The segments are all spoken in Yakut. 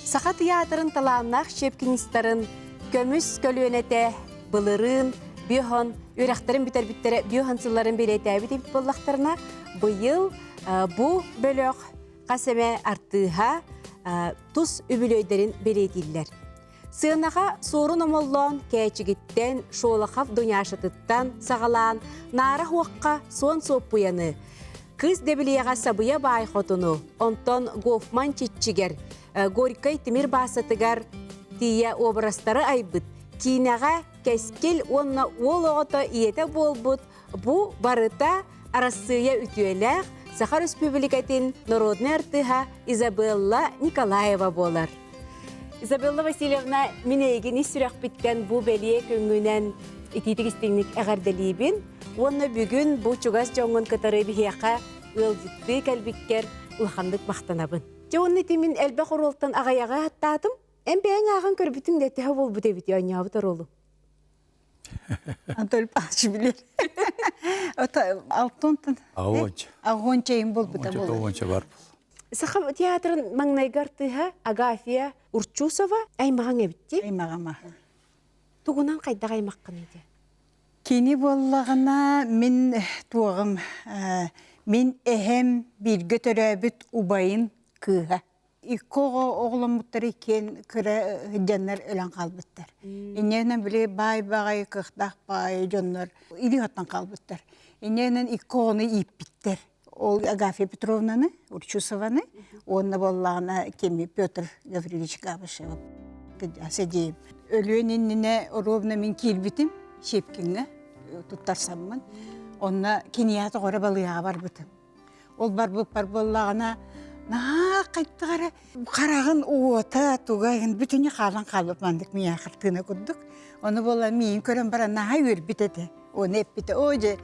Саха тыйаатырын талааннаах щепкинистарын көмүс көлүөнэтэ былырыын биохон үөрэхтэрин бүтэрбиттэрэ биохон сылларын бэлиэтээбит эбит буоллахтарына, быйыл бу бөлөх хас эмэ артыыһа тус үбүлүөйдэрин бэлиэтииллэр. Сыанаҕа Суорун Омоллоон Кээчигиттэн, Шолохов Дуняшатыттан саҕалаан Наара Хуохха Суон Суоппуйаны, Кыыс Дэбилийэҕэ Сабыйа Баай Хотуну, онтон Гофман Чиччигэр, Горькай Тимир Баасатыгар тиийэ образтары айбыт, киинэҕэ Кэскил уонна уол оҕото ийэтэ буолбут бу барыта Арассыыйа үтүөлээх Саха Өрөспүүбүлүкэтин народнай артыыһа Изабелла Николаева буолар. Изабелла Васильевна, мин эйигин ис сүрэхпиттэн бу бэлиэ күҥҥүнэн итиитик истиҥник эҕэрдэлиибин уонна бүгүн бу чугас дьоҥҥун кытары биһиэхэ ыалдьыттыы кэлбиккэр улаханнык махтанабын. Дьэ уонна ити мин элбэх оруолтан аҕыйаҕы ааттаатым. Эн бэйэҥ ааҕан көрбүтүҥ да төһө буолбут эбит оонньообут оруолу? Анатолий Павлович билэр. Ото алтонтон. Агонча. Агонча им болбута болар. Агонча бар. Саха театрын маҥнайгы артыыһа Агафья Урчусова аймаҕаҥ эбит дии. Аймаҕам Тугунан хайдах аймаххыный дии? Кини буоллаҕына мин туоҕум мин эһэм бииргэ төрөөбүт убайын кыыһа. Икки оҕо оҕоломмуттар иккиэн кыра дьоннор өлөн хаалбыттар. Инньэнэн били баай баҕайы кыахтаах баҕайы дьоннор илии оттон хаалбыттар. Инньэнэн икки оҕону ииппиттэр. Ол Агафья Петровнаны, Урчусованы уонна буоллаҕына кими Петр Гаврильевич Габышева сэдиэм. Өлүөн иннинэ ровно мин киирбитим Щепкиҥҥэ туттарсаммын. Онно киниэхэ тоҕо эрэ балыыһаҕа барбытым. Ол барбыппар буоллаҕына наһаа хайдах эрэ хараҕын уота туга бүтүнү хаалан хаалбыт маннык миэхэ хартыына курдук. Ону буолла миигин көрөн баран наһаа үөрбүт этэ. Ону эппитэ, оо дьэ,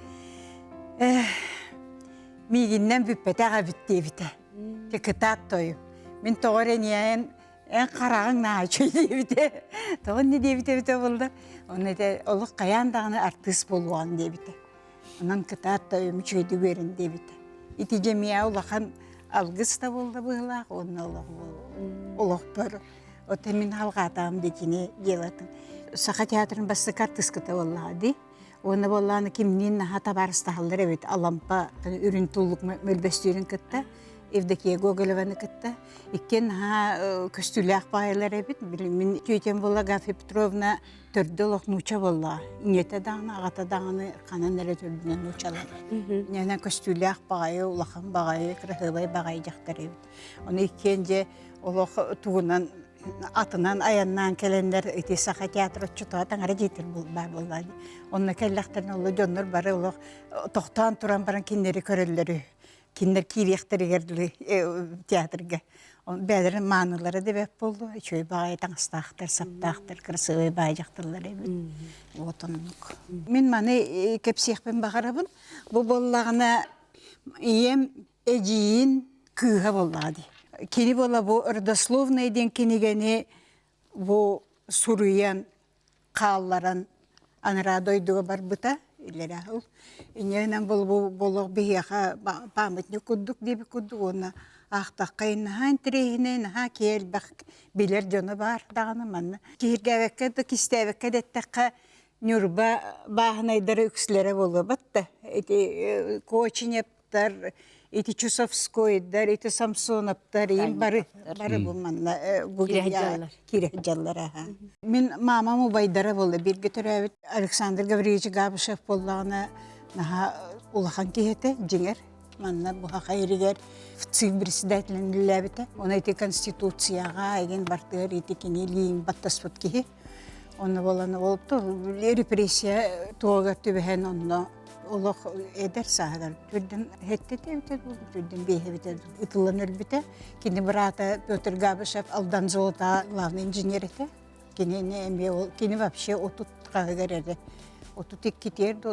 миигиннэн бүппэтэх эбит диэбитэ. Дьэ кытаат тойу. Мин тоҕо эрэ эн эн хараҕыҥ наһаа үчүгэй диэбитэ. Тоҕо инньэ диэбитэ эбитэ буолла. Ону этэ олох хайаан даҕаны артыыс буолуоҕуҥ диэбитэ. Онон кытаат да үчүгэйдик үөрэн диэбитэ. Ити дьэ миэхэ улахан алгыс да буолла быһыылаах уонна олох олохпор оттон мин алҕаатаҕым дии кини дьыалатын. Саха театрын бастакы артыыската буоллаҕа дии. Уонна буоллаҕына кимниин наһаа табаарыстаһаллар эбит Алампа үрүн туллук мөлбөстүүрүн кытта Евдокия Гоголеваны кытта иккиэн наһаа көстүүлээх баайылар эбит. Мин тетям буолла Агафья Петровна төрдө олох нууча буоллаҕа. Ийэтэ даҕаны, аҕата даҕаны ханан эрэ төрдүнэн нуучалар. Инньэ көстүүлээх баҕайы, улахан баҕайы, кыраһыабай баҕайы дьахтар эбит. Ону иккиэн дьэ олох тугунан атынан айаннаан кэлэннэр ити Саха театр отчутуга таҥара дьиэтигэр баар буоллаҕа дии. Онно кэллэхтэринэ олох дьоннор бары олох тохтоон туран баран кинилэри көрөллөрү. Кинилэр киириэхтэригэр дылы театрга бэйэлэрин маанылара да бэрт буолуо, үчүгэй баҕайы таҥастаахтар, саптаахтар, красивый баай дьахталлар эбит. Вот оннук. Мин маны кэпсиэхпин баҕарабын. Бу буоллаҕына ийэм эдьиийин кыыһа буоллаҕа дии. Кини буола бу родословная диэн кинигэни бу суруйан хаалларан анараа дойдуга барбыта иллэрээ сыл. Инньэ бу болох биһиэхэ памятник курдук диэбит курдук уонна аахтахха наһаа интэриэһинэй, наһаа киһи элбэх билэр дьоно баар даҕаны манна. Киһиргээбэккэ да кистээбэккэ да эттэххэ Ньурба бааһынайдара үксүлэрэ буолуо да ити Коченев ити Чусовскойдар, ити Самсоновтар, им бары бары бу манна киирэ сылдьаллар Мин мамам убайдара буолла бииргэ төрөөбүт Александр Гаврильевич Габышев буоллаҕына наһаа улахан киһи этэ дьиҥэр манна Буһаха иригэр ВЦИК председателин үлэлээбитэ. Оны ити Конституцияҕа игин бартыгар ити кини илиин баттаспыт киһи. Онно буолан ол репрессия туогар түбэһэн онно олох эдэр сааһыгар түрдэн хэттэтэ эбитэ түрдэн биэһэ эбитэ ытыллан өлбүтэ. Кини быраата Петр Габышев Алдан золота главный инженер этэ. Кинини эмиэ ол кини вообще отут хаһыгар эрэ 32-тиэр да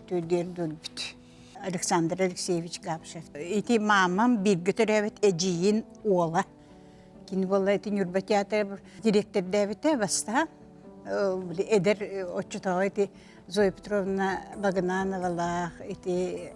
34-диэр да өлбүт. Александр Алексеевич Габышев. Ити мамам бииргэ төрөөбүт эдьиийин уола. Кини буолла ити Ньурба театр директордээбитэ бастаан. Эдэр оччотооҕу ити Зоя Петровна Багынановалаах ити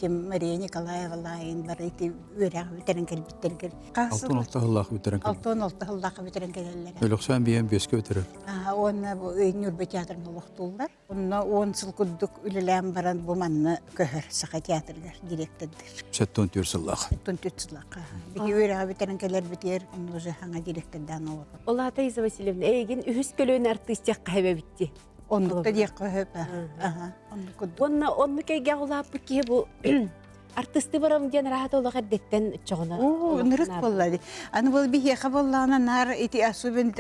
Тим Мария Николаева Лаайын бары ити үөрэҕи бүтэрэн кэлбиттэригэр. 66 сыллаах бүтэрэн кэлбит. 66 сыллаах бүтэрэн кэлэллэрэ. Өлөксөөн биэм биэскэ бүтэрэр. Уонна бу Ньурба театрын олохтууллар. Онно 10 сыл курдук үлэлээн баран бу манна көһөр Саха театрыгар директордыыр. 74 сыллаах. 74 сыллаахха. Биһи үөрэҕи бүтэрэн кэлэрбитигэр онно уже саҥа директордаан олорор. Ол аата Иза Васильевна, эйигин үһүс көлүөнэ артыыстыахха хэбэбитти. Оннук да диэххэ сөп. Аха, оннук курдук. Уонна оннук эйгэҕэ улааппыт киһи бу артыысты барам диэн араһата олох эрдэттэн чоҕуна. Оо, ынырык буолла дии. Аны бұл биһиэхэ буоллаҕына наар ити особенно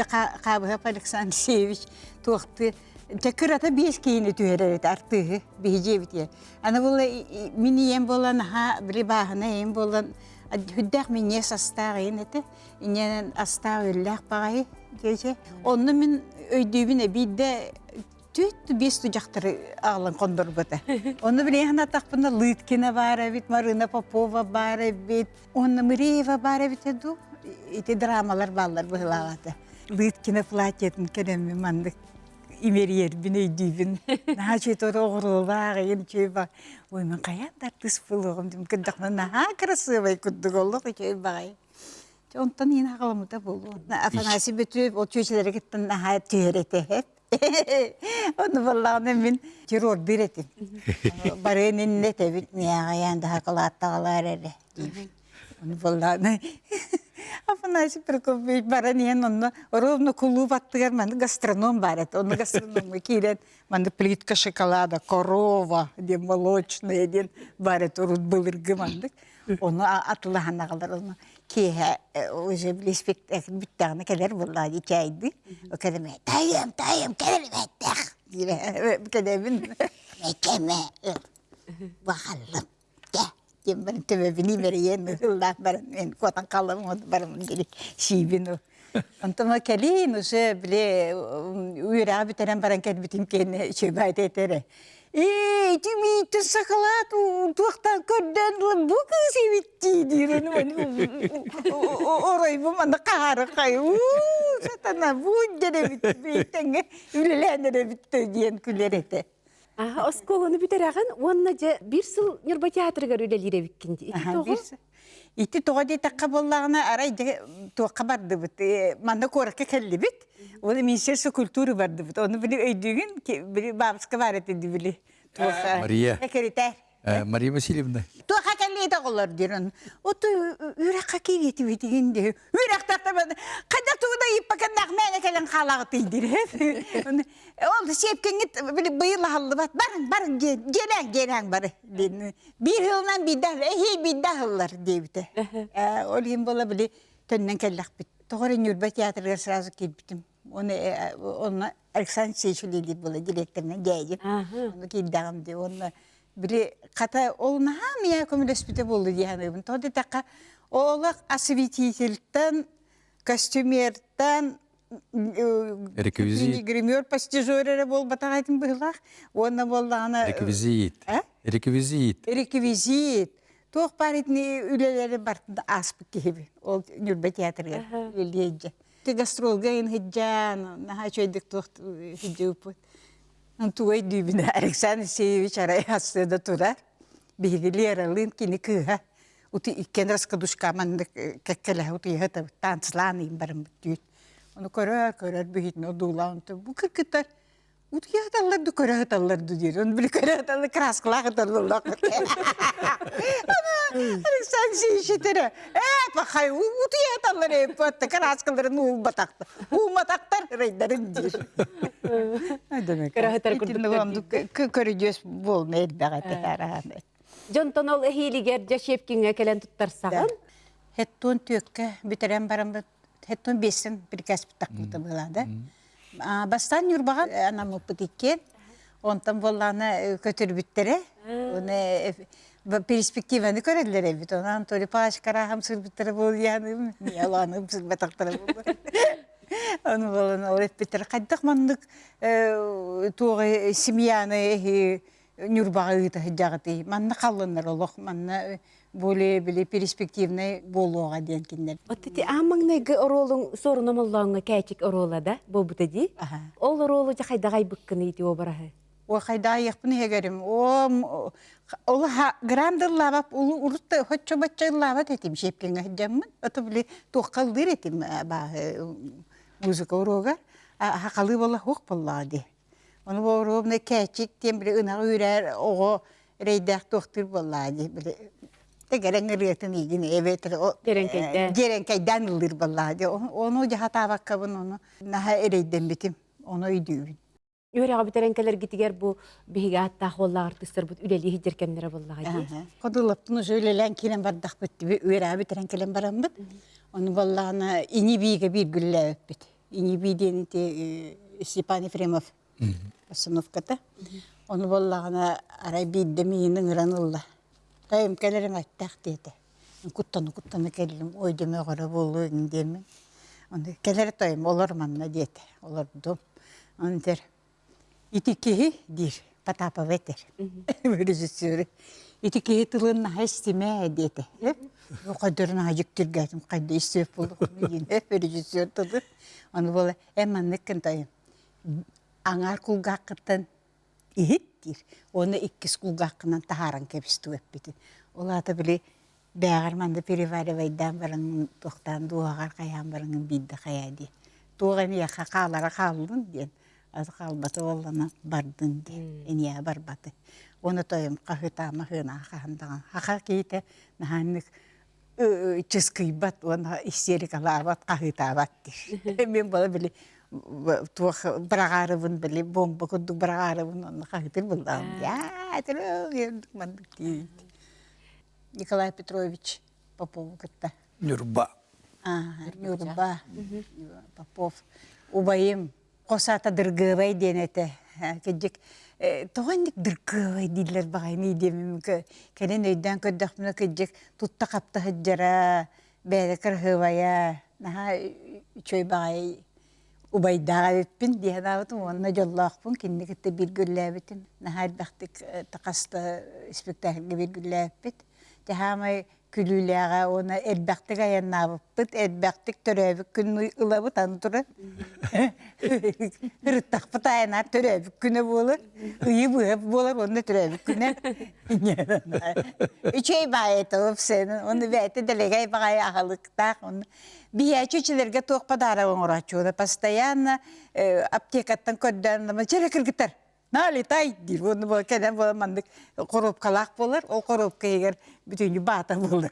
Хаабыһап Александр Алексеевич туохты Дьэ кырата биэс киһини түһэрэр этэ артыыһы биһи дьиэбитигэр. Аны буолла мин ийэм буолан аһаа били бааһына ийэм буолан үрдээх минньиэс астаах ийэн этэ. Инньэнэн астаах үөллээх баҕайы дьэ Онно мин өйдүүбүн биирдэ түөрт биэс дьахтары аҕалан хондорбута. Онно билигин санаатахпына Лыткина баар эбит, Марина Попова баар эбит, уонна Мыреева баар эбитэ дуу. Ити драмалар бааллар быһыылаах этэ. Лыткина платьетын кэнэммин маннык имэрийэрбин өйдүүбүн. Наһаа үчүгэй оҕуруолаах ийэм үчүгэй ба. Ой, мин хайаан да артыыс буолуоҕум дим кырдахпына наһаа красивай курдук олох үчүгэй баҕайы. Онтон иин аҕаламмыта буолуо. Афанасий Бөтүөп ол чүөчэлэри кытта наһаа түһэр этэ. Ону буоллаҕына мин террордыыр этим. Барыан иннэ этэбит, миэҕэйээн да хакылааттаҕалаар эрэ диибин. Ону буоллаҕына Афанасий Прокопьевич баран иһэн онно ровно кулууп аттыгар маннык гастроном баар этэ. Онно гастрономҥа киирэн маннык плитка шоколада, корова диэн молочная диэн баар этэ урут былыргы маннык. Ону атылаһан аҕалар ону киэһэ уже били спектакль бүттэҕинэ кэлэр буоллаҕа дии чээйдии. Кэлэмэ тайым тайым кэлэмэтэх диирэ кэлэбин кэмэ бахаллым диэн баран төбөбүн имэрийэн ыһыллаах баран мен куотан хааллым баран дири сиибин онтон кэлин уже били үөрэҕи бүтэрэн баран кэлбитим кэннэ үчүгэй этэрэ ээ ити мииттэн сакалаат туохтан көрдөөн бу кыыс эбиттии диир оройбум аны хаһаарыкай уу сатана бу дьэрэбит бэйтэҥҥэ үлэлээн эрэбит диэн күлэр этэ Аха, оскуоланы бүтэрэҕин уонна дьэ биир сыл Ньурба театрыгар үлэлиир эбиккин дии. Ити тоҕо? Ити тоҕо диэтэххэ буоллаҕына, арай дьэ туохха бардыбыт, манна куоракка кэллибит, уонна Министерство культуры бардыбыт. Ону били өйдүүгүн, били бабушка баар этэ дии били. Мария. Секретарь. Мария Васильевна. Туохха кэллиэтэ оҕолор диир. Оту үрэххэ киириэтибитигин дии. Үрэхтахта хайда тугу да ыйыппаканнаах мээнэ кэлэн хаалаҕытый диир. Ол сиэпкэҥҥит быйыл аһыллыбат. Барыҥ, барыҥ, дьиэлээҥ, дьиэлээҥ бары. Биир сылынан биирдэ эһиил биирдэ аһыллар диэбитэ. Ол иһин буола били төннөн кэллэхпит. Тоҕо эрэ Ньурба театрыгар сразу киирбитим. Оны онно Александр Алексеевич үлэлиир буола директорынан дьээдьим. Ону киирдэҕим дии. Уонна били хата ол наһаа миэхэ көмөлөспүтэ буолла дии саныыбын. Тоҕо диэтэххэ, олох осветительтэн, костюмертан Реквизит. Гример постижер эрэ буолбатах этим быһыылаах. Уонна буоллаҕына Реквизит. Реквизит. Реквизит. Туох баар итини үлэлэри барытын ааспыт киһибин. Ол Ньурба театрыгар үлэлиэйдэ. Ти гастролга ин хыджаан, наһаа үчүгэйдик туох хыдьыыппыт. Тугай дүүбүнэ Александр Алексеевич арай ассыада турар. Биһиги Лералыын кини кыыһа ути иккиэн раскадушка маннык кэккэлэһэ утуйа сытабыт танцылаан ыйын барыммыт түүн. Ону көрөр көрөр биһитин одуулаан бу кыргыттар утуйа сыталлар ду көрө сыталлар ду диир. Ону били көрө сыталлар краскалаах сыталлар. Александр Алексеевич этэрэ ээ пахай утуйа сыталлар ээ краскаларын уулбатахтар ууматахтар ырайдарын диир. Көрө сытар курдуктар. Көрүдьүөс буолма элбэх этэ араһан. Дьонтон ол эһиилигэр дьэ Щепкиҥҥэ кэлэн туттарсаҕын. Хеттуон түөккэ бүтэрэн бараммыт, хеттуон биэстэн приказ тахпыта буолаада. Бастаан Ньурбаҕа анаммыппыт иккиэн. Онтон буоллаҕына көтүрбүттэрэ. Уну перспективаны көрөллөр эбит. Онон Анатолий Павлович карааһым сырбыттара буолуйааным, миялааным сырбатахтара буолуо. Ону буолан ол эппиттэр хайдах маннык туоҕу семьяны эһи Ньурбаҕа ыыта сылдьаҕытый? Манна халлыннар олох, манна более били перспективнай буолуоҕа диэн кинилэр. Вот ити аан маҥнайгы оруолуҥ Суорун Омоллооҥҥо Кээчик оруола да буолбута дии. Ол оруолу дьэ хайдах айбыккыный ити уобараһы? О хайдаайыахпын иһэгэрим. О ол грам да ыллаабап урут да хоччо-бачча ыллаабат этим Щепкиҥҥэ сылдьаммын. Ото били туохха ыллыыр этим бааһы музыка уруогар. Хахалыы буола суох буоллаҕа дии. Ону боруобунай кээчик диэн били ынах үүрэр оҕо эрэйдээх туохтуур буоллаҕа дии били тэгэрэҥ ырыатын иигин эбэтэр Дьэрэҥкэйдээн. дьэрэҥкэйдээн ыллыыр буоллаҕа дии. Ону дьаһатаабаккабын ону наһаа эрэйдэммитим. Ону өйдүүбүн. Үөрэҕи бүтэрэн кэлэргитигэр бу биһиги ааттаах уоллаах артыыстарбыт үлэлии сылдьар кэмнэрэ буоллаҕа дии. Ходулаптын уже үлэлээн киирэн бардахпыт үөрэҕи бүтэрэн кэлэн бараммыт. Ону буоллаҕына ини-биигэ бииргүллээбиппит. Ини-бии диэн ити Степан Ефремов постановката. Ону буоллаҕына арай биирдэ миигин ыҥыран ылла. Тайым кэлэрим аттаах диэтэ. Куттана-куттана кэллим, ой дьэ мөҕөрө буолуо иҥин диэммин. Ону кэлэр тойум олор манна диэтэ. Олордум. Ону этэр ити киһи диир Потапова этэр режиссеры. Ити киһи тылын наһаа истимээ диэтэ. Хайдарын наһаа дьиктиргээтим, хайда истиэп буолуохпун диэн режиссер тылы. Ону буола эн маннык тойум аҥаар кулгааххыттан иһит диир уонна иккис кулгааххынан таһааран кэбистүү эппитин. Ол аата били бээҕэр манна переваривайдаан бараҥҥын туохтаан дууһаҕар хайаан бараҥҥын биирдэ хайаа дии. Туох эмиэхэ хаалара хааллын диэн аты хаалбата буоллана бардын диэн эниэхэ барбаты. Уонна тойом хаһыытаама хыанаа хаһан даҕаны хаха киһитэ наһааннык чыскыйбат уонна истерикалаабат, хаһыытаабат диир. Мин буола били туох быраҕаарыбын били бомба курдук быраҕаарыбын онно хаһыытыр буллаҕым дии. Маннык диир. Николай Петрович Попову кытта. Ньурба. Ньурба. Попов. Убайым хос аата Дыргыабай диэн этэ. Кырдьык, тоҕо инник Дыргыабай дииллэр баҕайыный диэмим кэлин өйдөөн көрдөхпүнэ кырдьык тутта-хапта сылдьара, бэйэтэ кыраһыабайа, наһаа үчүгэй баҕайы убайдаах эбиппин дии санаабытым уонна дьоллоохпун кинини кытта бииргэ үлэлээбитим. Наһаа элбэхтик хаста спектакльга бииргэ үлэлээбиппит. Дьэ саамай күлүүлээҕэ уонна элбэхтик айаннаабыппыт, элбэхтик төрөөбүт күн ылабыт аны туран. Ырыттахпыт айанаар төрөөбүт күнэ буолар, ыйы быһа буолар уонна төрөөбүт күнэ. Үчүгэй баҕайы этэ уопсайынан. Уонна бэйэтэ дэлэгэй баҕайы аһылыктаах. Уонна биһээччи үчүлэргэ туох подарок оҥорооччу уонна постоянно аптекаттан көрдөөн чэрэ кыргыттар налетай диир уонна буола кэлэн буола маннык коробкалаах буолар ол коробка иһигэр бүтүннүү баата буолар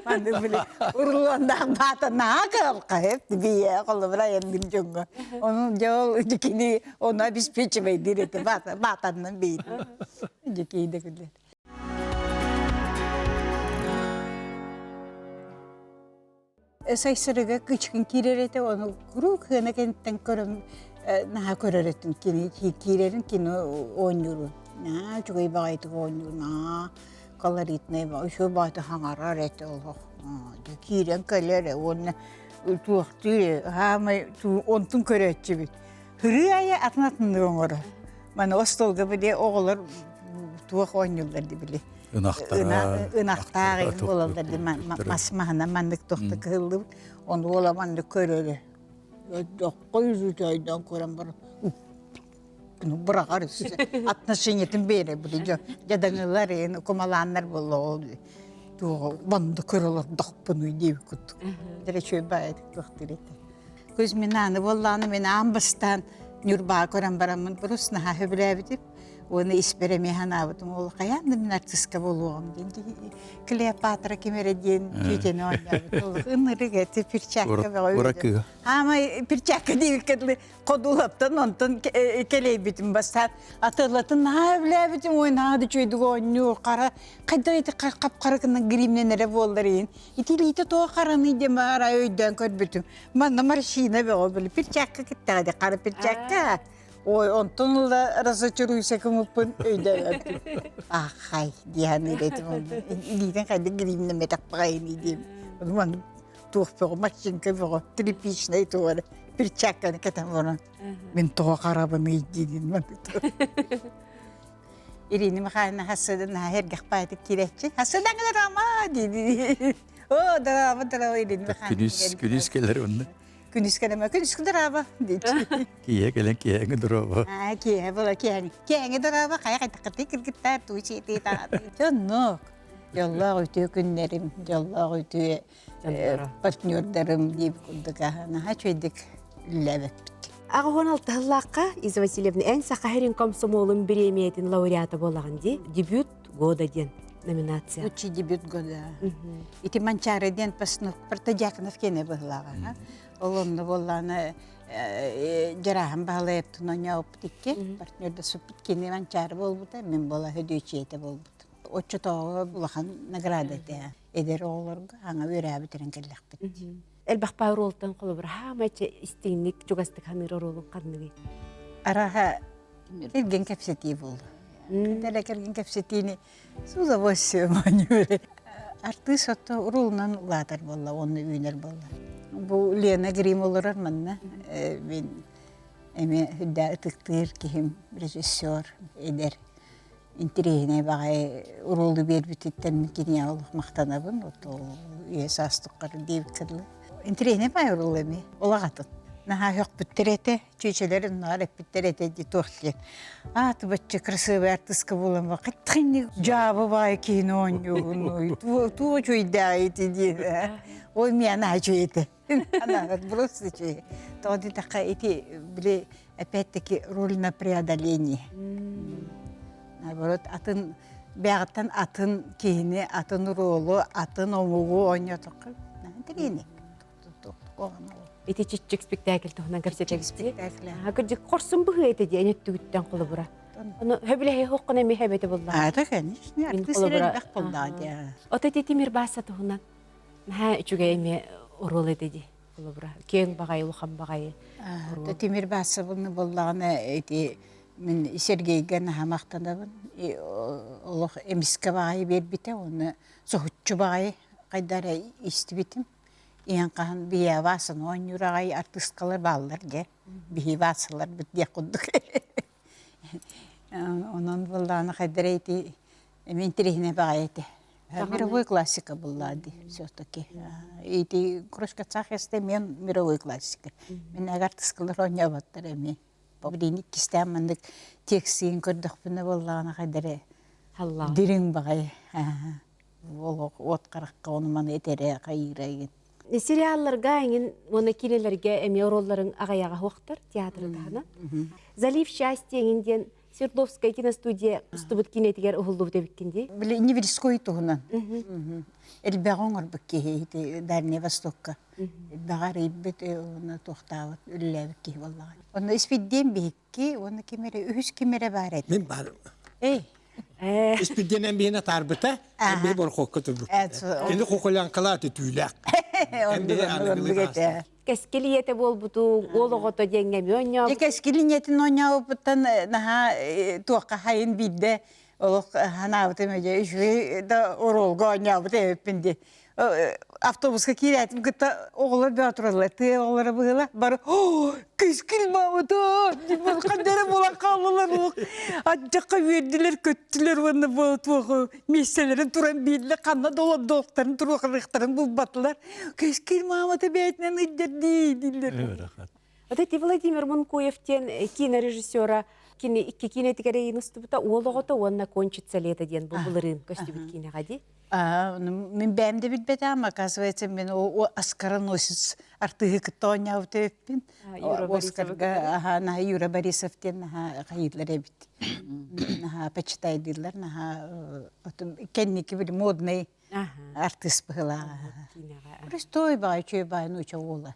маннык били урулуоннаах баата наһаа кыалка бие холобура айанныыр дьоҥҥо ону дьэ ол кини ону обеспечивайдыыр этэ баата баатаннан бэйдин дьикий да күлэр Сайсырыга кычкын киирэр этэ, ону куруук сыана кэнниттэн көрөн наһаа көрөр этим кини киирэрин кино оонньуурун. Наһаа үчүгэй баҕайытык оонньуур, наһаа колоритнай үчүгэй баҕайытык хаҥарар этэ олох. Киирэн кэлэр уонна туохтуур хаамай онтун көрөөччүбүт. Ырыа айа атын атыннык оҥорор. Маны остуолга били оҕолор туох оонньууллар дии били. Ынахтара. Ынахтаах игин буолаллар дии мас маһынан маннык туохта кыһыллыбыт. Ону уола маннык көрөрө. Доххо үзүтөйдөөн көрөн баран быраҕар отношениетын биэрэ били дьадаҥылар эн кумалааннар буолла ол туоҕу банды көрө олордохпунуй диэбит курдук. Дьэ үчүгэй баайытык туохтуур этэ. Кузьминаны буоллаҕына мин аан бастаан Ньурбаҕа көрөн бараммын просто наһаа сөбүлээбитим уонна испэр эмиэ санаабытым ол хайаан да мин артистка буолуоҕум диэн Клеопатра ким эрэ диэн түүтэни оонньообут ол ынырык эти перчатка бөҕө Аамай перчатка диэбиккэ дылы ходулаптан онтон кэлэйбитим бастаан атылатын наһаа сөбүлээбитим ой наһаа да үчүгэйдик оонньуур хара хайдах ити хап-хара гына гримнэнэрэ буоллар иһин Ити илиитэ тоҕо хараный диэн арай өйдөөн көрбүтүм. Манна морщина бөҕө били перчатка кытта ди хара перчатка. Ой, онтон ыла разочаруйся кымыппын өйдөөбөппүн. Ахай диэн этим илиитин хайдах гримнэмэтэх баҕайыный диэм. Ону туох бөҕө морщинка бөҕө тряпичный туора перчатканы кэтэн баран мин тоҕо харабыный диинин маннык Ирина Михайловна хассыдан наһаа эргэх баайтык киирээччи. Хассыдан драма дии. О, драма, драма Ирина Михайловна. Күнүс, күнүс кэлэр онно. Күнүс кэлэмэ күнүскү дорообо диэччи. Киэһэ кэлэн киэһэҥи дорообо. Аа киэһэ була киэһэҥи. Киэһэҥи дорообо хайа хайдаххытый кыргыттар туу сиэтии таҕатыы. Дьоннук. Дьоллоох үтүө күннэрим, дьоллоох үтүө партнердарым диир курдук наһаа үчүгэйдик үлэлээбэппит. Аҕыһын алтыһыллаахха Иза Васильевна эн Саха сирин комсомолун бириэмийэтин лауреата буолаҕын дии. Дебют года диэн номинация. Лучший дебют года. Ити Манчаары диэн постановка Протодьяконов киэнэ быһылааҕа. Ол онно буоллаҕына Дьарааһын Баһылайаптын оонньообуппут икки. Партнер да суппут кини Манчаары буолбута, мин буола Хөдүөчүйэтэ буолбут. Оччотооҕу улахан награда этэ. Эдэр оҕолорго аҥа үөрээбит эрэн кэллэхпит. Элбэх баар оруолтан холобура хаамай истиҥник чугастык ханыыр оруолун ханныгый? Араха кэргэн кэпсэтии буолла. Кэннэ кэргэн кэпсэтиини с удовольствием оонньуур. Артыыс отто уруулунан улаатар буолла, уонна үүнэр буолла. Бу Лена Грим олорор манна. Мин эмиэ үрдэ ытыктыыр киһим, режиссер, эдэр интэриэһинэй баҕайы уруулу биэрбититтэн киниэхэ олох махтанабын. Вот ол үйэ саас тухары диэбиккэ дылы. Интэриэһинэй баҕайы уруул эмиэ, олох атын. Наһаа сөхпүттэр этэ, чүөчэлэр оннооҕор эппиттэр этэ дии туох диэн. Аа, тубаччы красивый артыска буолан хаттахинник дьаабы баай киһини оонньуугун, туох үчүгэйдээҕий ити диэн. Ой, миэ наһаа үчүгэй этэ. Просто үчүгэй. Тоҕо диэтэххэ ити били опять-таки роль на преодоление. Наоборот, атын бэйэҕиттэн атын киһини, атын ролу, атын омугу оонньоотоххо интэриэһинэй. Ити чиччик спектакль туһунан кэпсэтэ Кырдьык хорсун быһыы этэ диэн өттүгүттэн холобура. Ону хөбүлэһи хоққун эми хэбэти булла. А, это, конечно, артист элбэх буллаа дии. Ото ити Тимир Бааса туһунан наһаа үчүгэй эмиэ оруол этэ дии холобура киэҥ баҕайы улахан баҕайы оруол Тимир Баасабыны буллаҕына ити мин Сергейгэ наһаа махтанабын олох эмискэ баҕайы биэрбитэ уонна соһуччу баҕайы хайда эрэ истибитим иһэн хаһан биһиэхэ Васаны оонньуур аҕай артыыскалар бааллар дьэ биһи Васаларбыт диэх курдук онон буоллаҕына хайда эрэ ити Эмиэ интэриэһинэй баҕайы этэ. Мировой классика булла дии все-таки. Ити Крошка Цахеста эмиэ мировой классика. Мин артыскалар оонньооботтор эмиэ. Билигин иккистээн маннык текстиин көрдөхпүнэ буоллаҕына хайдары дириҥ баҕайы. Олох уот харахха ону маны этэрэ хайыыра игин. Сериалларга эҥин уонна киинэлэргэ эмиэ оруолларын аҕыйаҕа суохтар театры таһынан. Залив счастья эҥин диэн Свердловская киностудия устубут киинэтигэр уһуллубут эбиккин дии. Били Невельской туһунан. Элбэҕи оҥорбут киһи ити Дальний Востокка. Элбэҕи арыйбыт, уонна туохтаабыт, үлэлээбит киһи буоллаҕа. Онно Испирдиэн биһикки, уонна ким эрэ, үһүс ким эрэ баар этэ. Мин баарым. Эй. Испирдиэн эн биһини атаарбыта, эн биһи борохуокка турбут. Кини хохолянкалааты түүлээх. Эн биһи аныгылыы хаастар. Кэскил ийэтэ буолбутуҥ, уол оҕото диэҥҥэ эмиэ оонньообут. Кэскил ийэтин оонньообуппуттан наһаа туохха хайын биирдэ олох санаабытым эдьэ үчүгэй да оруолга оонньообут эбиппин дии. Автобуска киирээтим кытта оҕолор бөҕө тураллар, тыа оҕолоро быһыыла бары кэскил маамата ханна эрэ буолан хааллылар ардьахха үөрдүлэр көттүлэр уонна бу туох миэстэлэрин туран биирдэ ханна да олордуохтарын туруохтарын булбатылар Кэскил маамата бэйэтинэн ыйдар дии дииллэр. Вот эти Владимир Мункуев диэн кинорежиссера кини икки киинэтигэр эйин устубута уол оҕото уонна кончится лето диэн бу былырыын көстүбүт киинэҕэ дии. Мин бэйэм да билбэтээм, оказывается, мин оскароносец артыыһы кытта оонньообут эбиппин. Оскарга аха наһаа Юра Борисов диэн наһаа хайыылар эбит. Наһаа почитайдыыллар, наһаа кэнники били модный артыыс быһыылааҕа. Простой баҕайы, үчүгэй баҕайы нууча уола.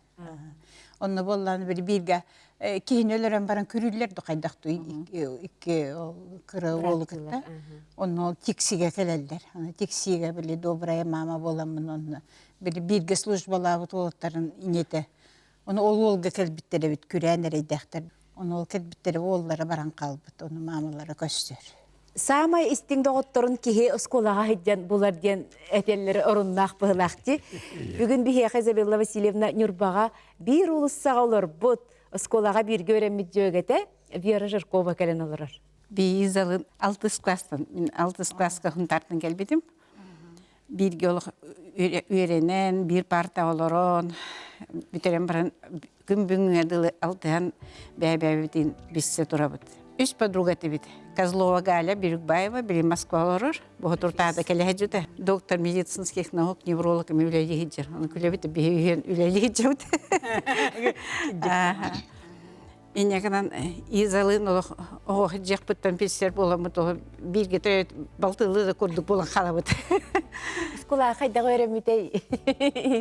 Онно буоллаҕына били бииргэ киһини өлөрөн баран күрүүллэр да хайдах икки кыра уолу кытта. Онно ол тиксигэ кэлэллэр. Аны тиксиигэ били добрая мама буоламмын онно били бииргэ службалаабыт уолаттарын ийэтэ. Ону ол уолга кэлбиттэр эбит, күрээн эрэйдээхтэр. Ону ол кэлбиттэрэ уоллара баран хаалбыт, ону маамалара көстөр. Саамай истиҥ доҕотторун киһи оскуолаҕа сылдьан булар диэн этэллэрэ оруннаах быһылаах дии. Бүгүн биһиэхэ Изабелла Васильевна Ньурбаҕа биир уулуссаҕа олорбут, оскуолаҕа бииргэ үөрэммит дьүөгэтэ Вера Жиркова кэлэн олорор. Биизалын алтыс класстан, мин алтыс класска Хунтартан кэлбитим. Бииргэ олох үөрэнэн, биир парта олорон, Бүтэрэн баран күн бүгүҥҥэ дылы алтыһан бэйэ-бэйэбитин билсэ турабыт. Үс подруга этибит. Козлова Галя Бирюкбаева билин Москва олорор. Боһутуртаада кэлэһэ Доктор медицинских наук, невролог эми үлэлии сылдьар. Оны күлэбит биһи үлэлии сылдьабыт. Инньэ гынан Изалыын олох оһох дьиэхпиттэн билсэр буоламмыт олох бииргэ төрөөбүт балтылыы да курдук буолан хаалабыт. Оскуола хайдах үөрэммитэй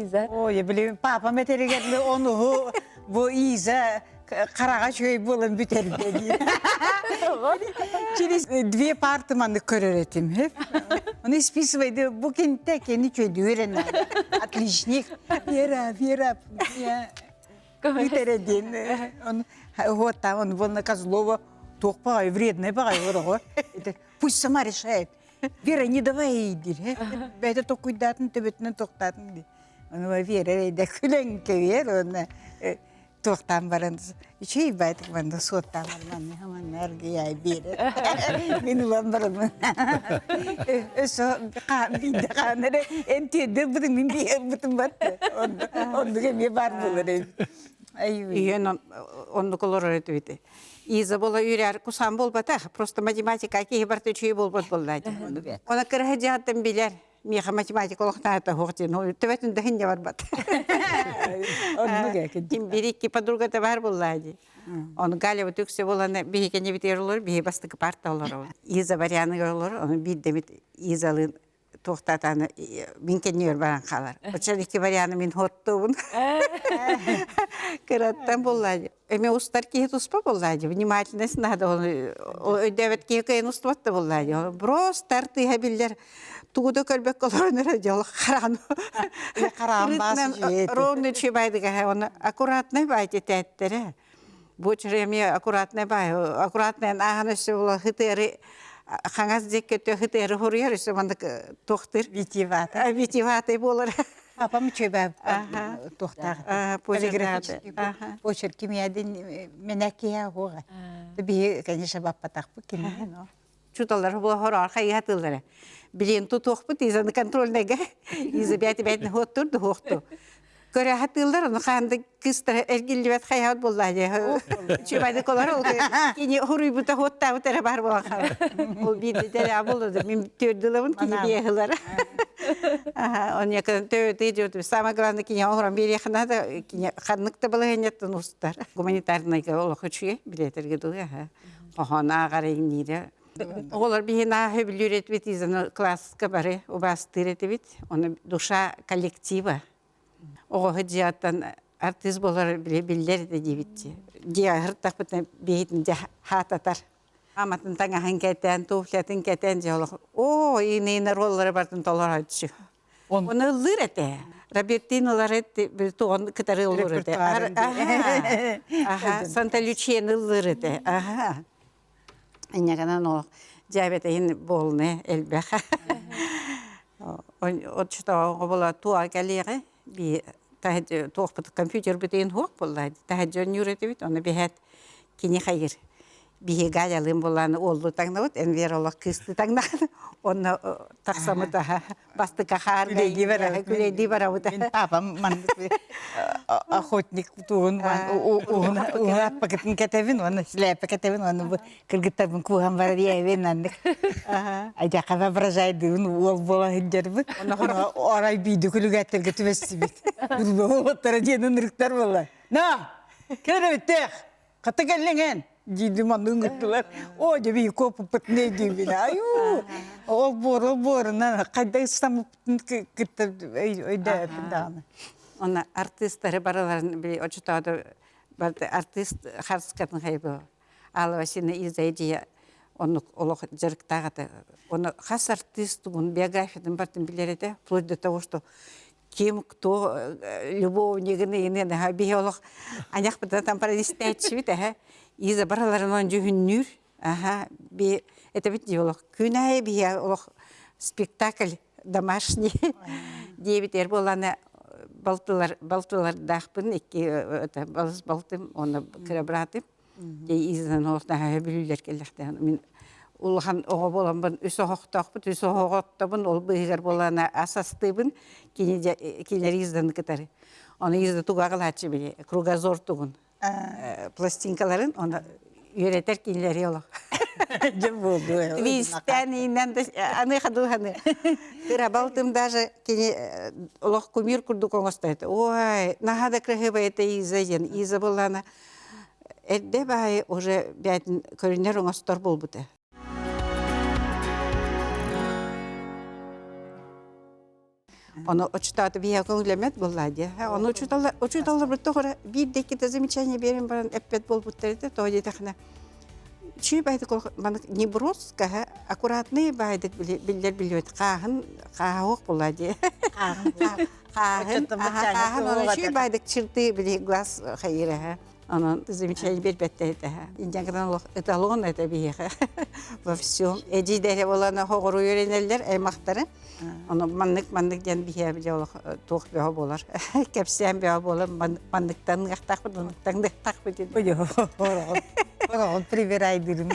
Иза? Ой, билим папам этэригэр онуһу бу Иза хараҕа үчүгэй буолан бүтэрдэ диир. Через две парты маннык көрөр этим. Оны списывайды бу кинте кени чөйдүөр Отличник. Вера, Вера, Бүтэрэ диэн вот он вон Козлова туох баҕай вредный баҕай ороҕо пусть сама решает Вера не давай ей диир бэйэтэ токуйдаатын төбөтүнэн тохтаатын дии ону Вера эрэйдэ күлэн кэбиэр уонна туохтаан баран үчүгэй баайтык манна суоттаан баран манна аргыйаай биэрэр мин ылан бараммын өссө биирдэ хаан эрэ эн тиэрдэр бытын мин биһэр бытын батты оннук эмиэ баар буолар эбит Үйэн оннук олорор этибит. Иза буола үүрэр кусан буолбатах. Просто математика киһи барыта үчүгэй буолбат буолла. Она кыраһы дьаһаттан билэр. Миэхэ математика олохтоохто суох диэн төбөтүн да иһин барбат. Оннук Бир икки подругата бар буолла дии. Ону Галя вот үксэ буолан биһиги битигэр олорор, биһи бастакы парта олоробут. Иза варианыгар олорор, ону биирдэмит Изалыын туохтаатааны мин кэннигэр баран хаалар. Оччон икки варианы мин хоттуубун. Кыраттан буолла Эми устар киһи туспа буолла дии. Внимательность надо. Өйдөөбөт киһи кыайан устубат да буолла дии. Просто артыыһа биллэр тугу да көрбөккө олорон эрэ дьол хараан. Хараан баас Ровно чебайдыга оны аккуратный бай тететтере. Бу эмиэ аккуратный бай, аккуратный ааһан өссө була хытыары хаҥас диэки хытыары хоруйар өссө маннык туохтыр. Витивата. Витиватай буолар. Папам үчүгэй туохтаах полиграфический почерк кимиядин менәкиһэ хуга. Биһи, конечно, баппатахпыт кини. Чуталар була хороор хайыһатыллара. Билин тутуохпут изаны контрольныйга иза бэти бэтин хуоттур хуохту. Көрө хатыыллар ону хаанды кыстара эргиллибэт хайаат буолла дии. Чубайды колор ол кини хуруйбута хуоттаабыт эрэ бар буолан хаалар. Ол биирдэ дэрэ болду мин төрдүлэбин кини биэһилэр. Оньякын төбөтүй диэбит. Самое главное кини оһорон биэриэххэ наада кини ханнык да балаһыанньаттан устар. Гуманитарнайга олох үчүгэй билиэтэргэ дылы аха. Хоһоон ааҕар иҥниирэ. Оҕолор биһин ааһы бүлүүр этибит изаны класска бары убаастыыр этибит. Оны душа коллектива. Оҕоһу дьиаттан артист болар биллэр да диэбит. Дьиэ аһыртахпытына биһитин дьэ хаататар. Аматын таҥаһын кэтэн, туфлятын кэтэн дьэ олох оо иинэ роллары бартын толорооччу. Оны ыллыыр этэ. Робертин ылар тугун кытары ыллыыр этэ. Аха, Санта Лючияны ыллыыр этэ. Аха. Инньэ олох дьээбэтэ иһин буолуна элбэх. Оччотооҕу була туа кэлиэҕи би туохпут компьютербут иһин суох буолла таһырдьа оонньуур этибит ону биһээт кини хайыр биһи Галялыын буоллааны уоллуу таҥнабыт Энвер олох кыыстыы таҥнаҕын онно тахсамыт аха бастыка хаар Күлэйдии барабыт. күлэйдии барабыт Мин папам маннык охотник тугун уһун аппакытын кэтэбин уонна шляпа кэтэбин уонна бу кыргыттарбын кууһан барар ийэбин аннык айдакка воображайдыыбын уол буола сылдьарбыт арай биирдэ күлүгээттэргэ түбэстибит уолаттара диэн ынырыктар буолла на кэлэбиттээх Хата кэллиҥ эн диирдим онну ыҥырдылар. Оо дьэ биһи куоппуппут не диибин. Айуу ол буор ол буорунан хайда ыстаммыппытын кытта өйдөөппүн даҕаны. Онно артыыстары барыларын били очотоодо барыта артыыс харыскатын хайбы Алла Васильевна Иза оннук олох дьарыктаах этэ. Оны хас артыыс тугун биографиятын бартын билэр этэ, вплоть до того, что ким кто любовнигын иһинэн аха биһи олох аньахпытына там паралистээччибит аха Иза бараларын он дьүһүннүүр аха би этэбит дии олох күн аайы биһи олох спектакль домашний диэбит эр буоллаана балтылар балтылардаахпын икки это балыс балтым уонна кыра братым Изанан олох наһаа бүлүүлэр кэллэхтээн мин улахан оҕо буоламмын үс оһохтоохпут үс оһоҕоттобун ол быыһыгар буолана ас астыыбын кини кинилэри изданы кытары. Оны изда туга аҕалааччы били кругозор тугун пластинкаларын оны үөрэтэр кинилэри олох. Дьэ буолду. Твистэн иинэн да аны хадуһаны. Кыра балтым даже кини олох кумир курдук оҥостойт. Ой, наһаа да красивая это Иза диэн. Иза буоллаана эрдэ баайы уже бээтин көрүнэр оҥостор буолбута. Ону очутааты биһиэхэ үлэмэт буоллаа дии. Ону учууталлар учууталларбыт тоҕо биир да иккитэ замечание биэрэн баран эппэт буолбуттар этэ. Тоҕо диэтэхинэ үчүгэй баайдык маннык не броско аккуратный баайдык биллэр биллибэт хааһын хааһа буоллаа дии. Хааһын хааһын ону үчүгэй баайдык чырты били глаз хайыраһа. Онон замечание биэрбэттэр этэ. Инньэ олох эталон это биһиэхэ во всем. Эдьиийдэрэ буолан хоҕору үөрэнэллэр аймахтары. Ону маннык маннык диэн биһиэ били олох туох бөҕө буолар. Кэпсээн бөҕө буолар манныктан ыахтаахпыт, манныктан ыахтаахпыт диэн. Ороҕун прибирайдырым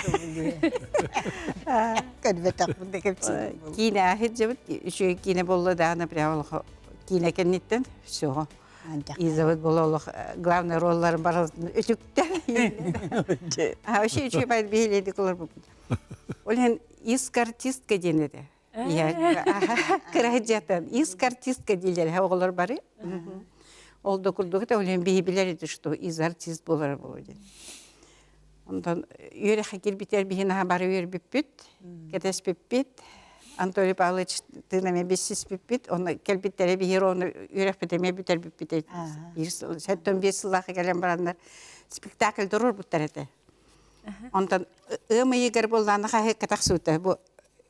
Көрбөтөхпүн да кэпсиир. Киинэ аһыт үчүгэй киинэ буолла даҕаны прямо олох киинэ кэнниттэн все. Изабыт буола олох главный ролларын барыларын үтүктэн. А вообще үчүгэй байт биһилиэдик олорбуппут. Ол иһин иск артистка диэн этэ. Кыраһыдьатан иск артистка дииллэр оҕолор бары. Ол да курдук это ол иһин биһи билэр этэ, что из артист буолара буолуо диэн. Онтон үөрэххэ киирбитигэр биһи наһаа бары үөрбүппүт, кэтэспиппит. Анатолий Павлович тыын эмиэ билсиспиппит. Онно кэлбиттэрэ биһи ону үөрэхпит эмиэ бүтэрбиппит. Биир сыл, 75 сыллаахха кэлэн бараннар спектакль туруорбуттар этэ. Онтон ыам ыйыгар буоллаана хаһыакка тахсыбыта. Бу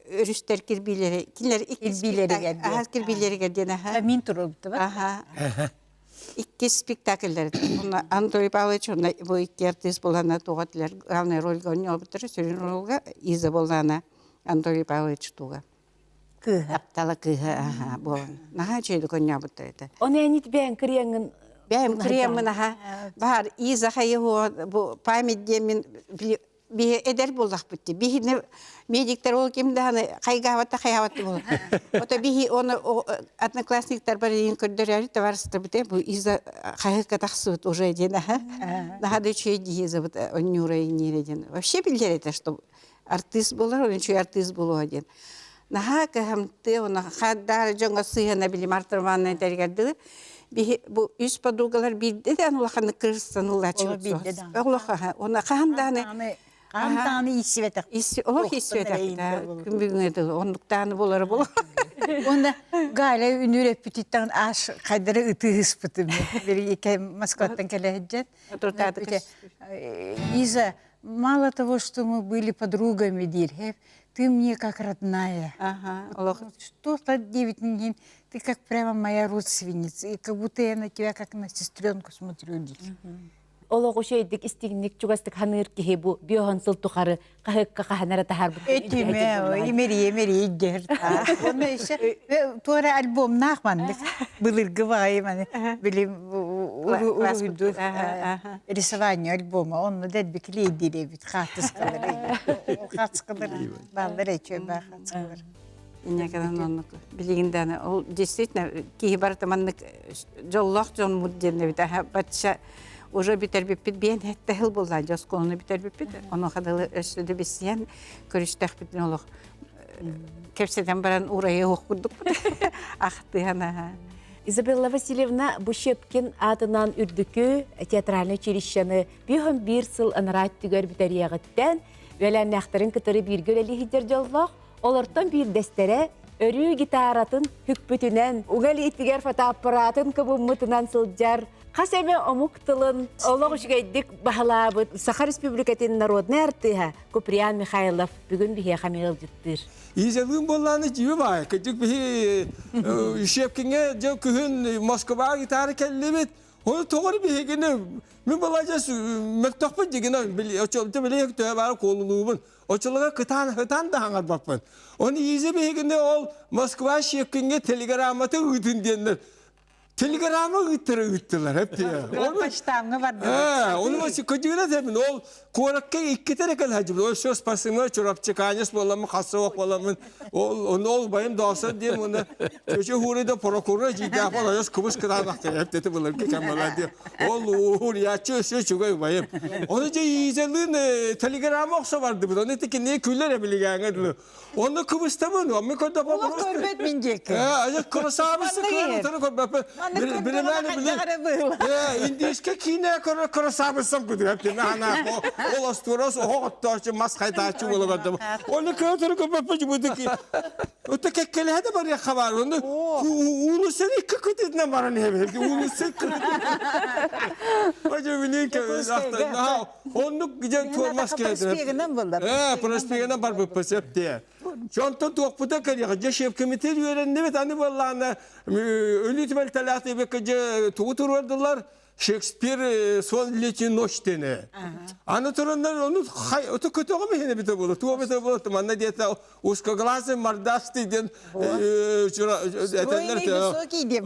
өрүстэр кирбиилэри, кинилэр кирбиилэригэр диэн. Кирбиилэригэр диэн аха. Мин туруорбута. Аха. Иккис спектакльлэр Онно Анатолий Павлович онно бу икки артист буолана туга тилер главный рольга оонньообуттара сүрүн ролга Иза буоллаана Анатолий Павлович туга. Кыыһа. Таптала кыыһа аха буолан. Наһаа үчүгэйдик оонньообуттар этэ. Оны энит бэйэҥ кырыаҥҥын Бэйэм кырыаммын аха баар Иза хайыһуо бу память диэммин биһи эдэр буоллахпыт дии. Биһини медиктер ол ким даҕаны хайгаабатта хайаабатта буолар. Ото биһи оны одноклассниктар барыйын көрдөрөөрү товарыстабыт бу Иза хаһыакка тахсыбыт уже диэн аха. Наһаа да үчүгэй дии Изабыт онньуура иҥниирэ диэн. Вообще биллэр этэ, что артыыс буолар, он үчүгэй артыыс буолуо диэн. Наһаа кыһамты, оны хаддаары дьоҥҥо сыһыана билим артырмаанна этэригэр дылы биһи бу үс подругалар биирдэ даҕаны улаханнык кырыстаныллааччыбыт Олох оны хаһан даҕаны Хаһан даҕаны ииссибэтэх. Олох ииссибэтэх. Күн бүгүҥҥэ дылы оннуктааны буолара буолар. Уонна Галя үнүр эппититтэн аш хайдары ытыыспытым. Бери Москваттан кэлэһэджет. Иза, мало того, что мы были подругами, диир, ты мне как родная. Ага, Что-то девять ты как прямо моя родственница, и как будто я на тебя как на сестренку смотрю диир. Олох үчүгэйдик истиҥник чугастык ханыыр киһи бу биоһон сыл тухары хаһыкка хаһанара таһаарбыт. Этиме, имери имери дер. Онно еще туора альбомнаах маннык былыргы баҕайы маны билим уруйду рисование альбома онно дэлби клейдиир эбит хаартыскалары хаартыскалар бааллар эчү баа хаартыскалар Инньэ оннук билигин даҕаны ол действительно киһи барыта маннык дьоллоох дьонмут диэн эбит аха бачча уже бүтэрбиппит биэн хэтте сыл буолла дьэ оскуоланы бүтэрбиппит онуоха дылы өссө да билсиһэн көрүстэхпитин олох кэпсэтэн баран уурайа уох курдукпут ахтыһан аха Изабелла Васильевна бу Щепкин аатынан үрдүкү театральнай училищены биир сыл анараа өттүгэр бүтэриэҕиттэн үөлээннээхтэрин кытары бииргэ үлэлии сылдьар дьоллоох Олортон биирдэстэрэ өрүү гитаратын хүкпүтүнэн, уга илиитигэр фотоаппаратын кыбыммытынан сылдьар, хас эмэ омук тылын олох үчүгэйдик баһылаабыт Саха Республикатын народнай артыыһа Куприян Михайлов бүгүн биһиэхэ эмиэ ыалдьыттыыр. Изалыын буоллааны дьиби баай. Кырдьык биһи Щепкиҥҥэ дьэ күһүн Москваҕа гитара кэллибит. Оны тоҕо биһигини мин баладьас мөлтөхпүн дигина очолто били төһө баара куолулуубун. Очолого кытаан хытаан да хаҥарбаппын. Оны Иза биһигини ол Москва Щепкиҥҥэ телеграммата ыытын диэннэр. Телеграмма ыыттара ыыттылар эп диye. Onu почтамҥа бардылар. Onu көдүүрэ дэмин ол куоракка иккитэ эрэ кэлһэдьибит. Ол все спасибо Чурапчыканец буоламмын хасса буоламмын ол ону ол байым доосор диэн уонна чөчө хуурайда прокурор дьиидээх бол айас кыбыс кытаанахтар эптети былыргы кэм буолар диye. Ол уурьяччы өссө үчүгэй убайым. Оны дьэ иизэлыын телеграмма охсо бардыбыт. Оны тикиннии күлэр эбилигээҥэ дылы. Онно кыбыстабын, онно көрдө Олох көрбөт мин диэки. Ээ, красавица көрө көрбөппүн. Билимээни били. Ээ, индийскэ киинэ көрө красавицам күдү. Кими ана ол остуорас оһох оттоочу мас хайтааччы буола көрдüm. Оны көрө көрбөппүн жубуду ки. Өтө кеккелеһэ да барыахха бар. Оны уулусса икки күтүтүнэн баран иһэбин. Уулусса икки Ожо билин Оннук дьэн туормас Проспегынан булла. Ээ, проспегынан барбыппын сөп дии. Дьонтон туохпута кэлиэҕэ. Дьэ шефкэмитиэр үөрэннибит, аны буоллаҕына өлүү түбэлтэлээх диэбиккэ дьэ тугу туруордулар? Шекспир «Сон летнюю ночь» диэни. Аны тураннар ону ото көтөҕүм иһин эбитэ буолуо, туох эбитэ буолуо, манна диэтэ узкоглазый мордастый диэн этэллэр.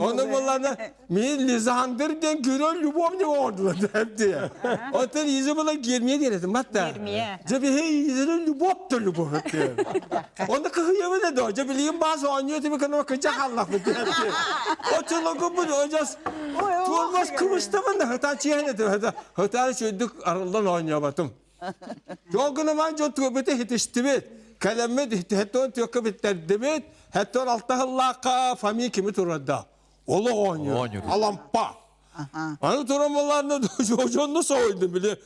Ону буоллаҕына Мен Лизандр диэн көрөр любовник оҥордулар дии. Оттон Иза була Гермия диэн этим батта. Гермия. Дьэ биһи Изаны любовь да любовь диэн. Онно кыһыйабын да доо. Дьэ билигин баас оонньуу этими кынама кынча халлахпыт диэн. Оччолорго бу одьас туолбас кыбыстабын да хытаан чиэһэн этим. Хытаан үчүгүйдүк арыллан оонньооботум. Жол гынаман дьон туобута хитистибит. Кэлэммит хеттон түөккэ биттэрдибит. Хеттон алта хыллаахха фами кими турарда. Олох оонньуур. Алампа. Аны туран баларына дьонну соһуйдум били.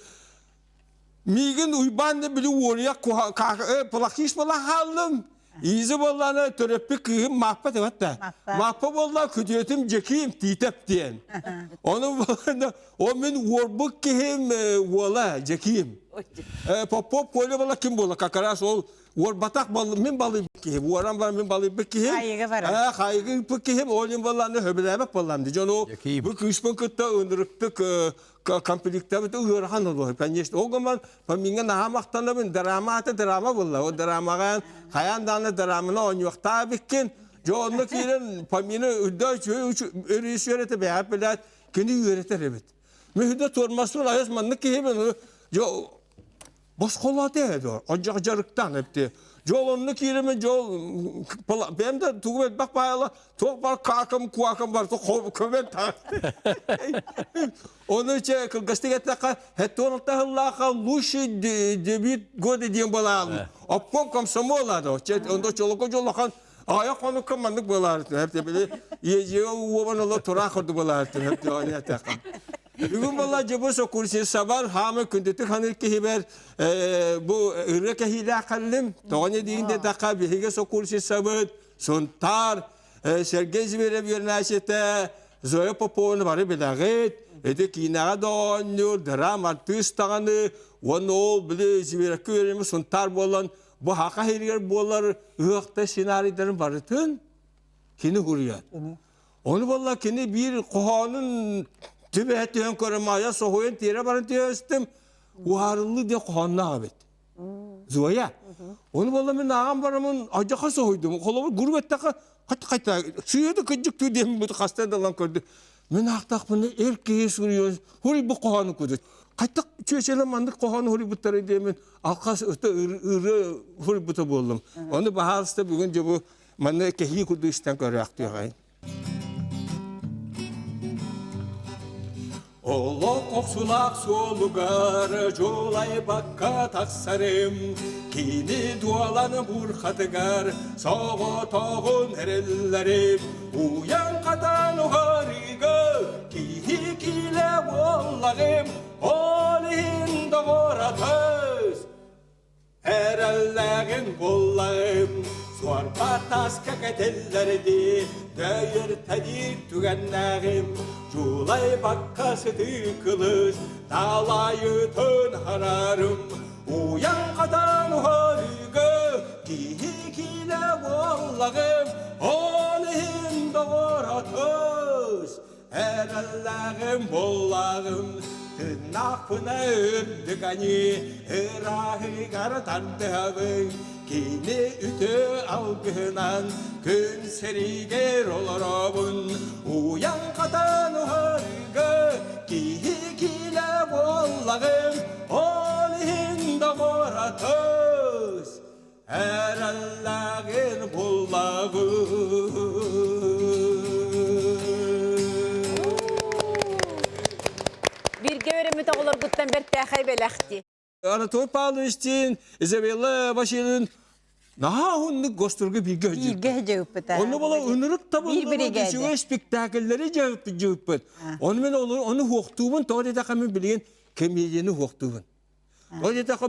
Миигин Уйбаан да били уоруйах плохиш буола хааллым. Изи буоллаана төрөппүт кыыһым Мааппа деп да. Мааппа буолла күтүөтүм Дьэкиим Тиитэп диэн. Ону ол мин уорбут киһим уола Дьэкиим. Попов Коля буола ким буола как раз ол уорбатах мин балыйбыт киһи уоран баран мин балыйбыт киһи Хайыга барар. Хайыга ыыппыт киһим ол иһин буоллааны сөбүлээбэт буоллаам дии дьон ол бу кыыспын кытта ынырыктык конфликтабыт ыарахан олуһу конечно ол гынан миҥэ наһаа махтанабын драма ата драма буолла ол драмаҕа хайаан даҕаны драманы оонньуохтаах эбиккин дьэ онно киирэн помины үрдэ режиссер этэ бэйэҕэ билээт кини үөрэтэр эбит мин үрдэ туормаспын айас маннык киһибин дьэ Босхолоото ээ дуо? Одьох дьарыктаан эпти. Дьол онно киирэми дьол бэйэм да тугу элбэх баайла туох бар каакам куакам бар көмөн Оны че кылгастык эттэххэ хеттуон сыллаахха лучший дебют года диэн буолаалым. Обком комсомола до. Че ондо чолоко жолохан ая хонукка маннык буолаартын. Хепте били ежеге уобан ола тураах орду буолаартын. Хепте оня тэхам. Бүгүн буолла дьыбы сокурсисабар хаамы күндүтүк ханыыр киһибэр бу ырыа кэһиилээх кэллим. Тоҕо не диин диэтэххэ биһиги сокурсисабыт Сунтаар Сергей Зверев үөрэнээччитэ Зоя Попованы бары билэҕит. Ити киинэҕэ да оонньуур, драма артыыс даҕаны уонна ол били Зверевкэ үөрэммит Сунтаар буолан бу Хаха иһигэр буолар ыһыахта сценарийдарын барытын кини суруйар. Ону буолла кини биир хоһоонун түбэһэ түһэн көрөн айа соһуйан тиэрэ баран түһэстим. Уһаарыллыы диэн хоһоонноох эбит. Зоя. Ону буолла мин ааҕан барамын алдьархай соһуйдум. Холобур гуру эттэххэ хат хайта сыыһа кыдьык диэн бу хаста далан көрдү. Мин аахтахпына эр киһи суруйуон хуруйбут хоһоону кудут. Хайтак чүөчэлэ маннык хоһоону хуруйбуттара диэмин алхас ыта ырыа хуруйбута буоллум. Ону баһаалыста бүгүн дьэ бу Манна кэһии курдук истэн көрөөхтүөҕэй. Олох охсулаах суолугар дьулайбакка тахсарым, кини дуолан бурхатыгар соҕотоҕун эрэллэрим, уйан хатан уһарыыга киһи киилэ буоллаҕым, ол иһин доҕор атыс Эрэллээҕин буллаҕым, суорба таска кэтиллэрдии, дөйүртэлиир түгэннээҕим, дьулайбакка сытыы кылыс, таалайытын харарым, уйан хатан уһарыыга киһи киилэ буоллаҕым, ол иһин доҕор атыс. Эрэллээҕим буллаҕым, тыыннаахпына үрдүк аньыы, ырааһыгар тардыһабын. Кини үтүө алгыһынан күн сиригэр олоробун. Уйан хатан уһарыга киһи киилэ буоллаҕым, ол иһин доҕор атыс эрэллээҕин буллаҕым. Бииргэ үөрэммит оҕолоргуттан бэртээхэй бэлэхти. Анатолий Павловичтыын, Изабелла Васильевна наһаа уһуннук госторга бииргэ Бииргэ сылдьыбыппыт. Онно була ынырык Биир табыллыбыт биригээдэ. үчүгэй спектакльлэри дьыппыт. Ону мен ону хуохтуубун, тоҕо диэтэххэ мин билигин комедияны хуохтуубун. Тоҕо диэтэххэ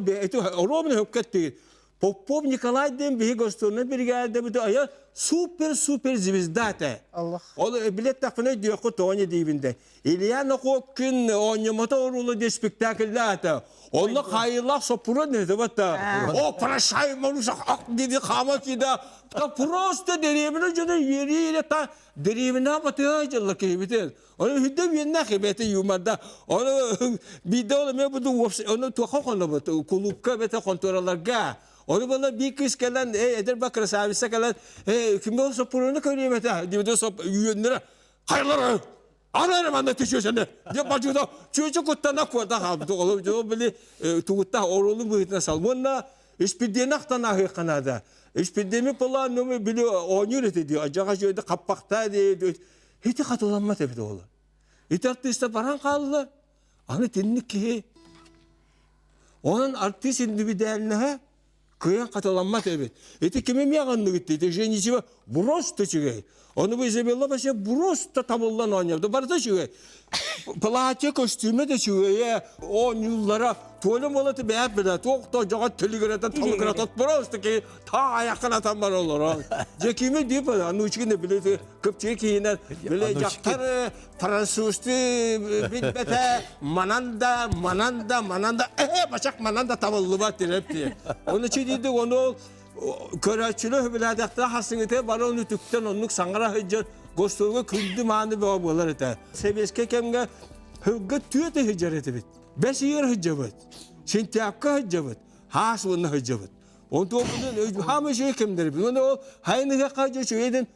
оруобуна хөпкөттүгүт. Попов Николай диэн биһи гостуоннай биригээдэбит айа супер-супер звезда этэ. Олох. Ол билеттэхпинэ өйдүөххүт тоҕо не диибин де. Илья Нохуоккин оонньомото оруула диэн спектакльдаата. Онно хаайыылаах соппуруон это вот о прощай Маруся ах диди хаама кида та просто дэриэбинэ дьоно үөрүү та дэриэбинэ батыа дьылла киһибитин ону хүдде үөннэх эбэтэ юморда ону биирдэ ол эмиэ буду ону туоха хонобут кулуупка эбэтэ хонтуораларга ону була биир кыыс кэлэн эй эдэр ба красавица кэлэн эй ким ол соппуруону көрүөм этэ диэбитэ соп үөннэрэ хайалара Ана эрэ манна түчүөсөнө. Дьэ бачыта чүөчү куттана куота хаалбыт. Ол дьо били тугутта оруолун быһыытынан сал. Уонна испирдиэни ахтан ааһыахха наада. Испирдиэми полаан нөмө били оонньуур этэ дии. Адьаҕа дьиэдэ хаппахтаа дии. Ити хатыламмат эбит оҕолор. Ити артыыста баран хаалла. Аны тинник киһи. Онон артыыс индивидуальноһа кыайан хатыламмат эбит. Ити кими эмиэ аҕынныгыт ити Женичева просто үчүгэй. Ону бу Изабелла вообще просто табыллан оонньообута. Барыта үчүгэй. Платье, көстүүмэ да үчүгэйэ, оонньууллара. Туолум буолаты бэйэт билэ, туох да дьоҕо төлүгүрэтэ талыгыратат просто ки та аяққан атан бар олорон. Же кими дип, анучкин биле кыпчы киинен биле жактар французты билбете манан да манан да манан да э бачак манан да табыллыбат дирэпти. Оны чидиди оны көрөөччүлөр билээдэхтэ хасыңыты бары оны түктен оннук саңара сылдьар госторга күндү мааны бөҕө буолар этэ. Сэбиэскэй кэмҥэ хылга түөтэ сылдьар этибит. Бэс ыйыгар сылдьабыт. Сентябрьга сылдьабыт. Хаас уонна сылдьабыт. Онтуон хаама үчүгэй кэмнэрбит. Уонна ол хайын ыһыахха үчүгэйдин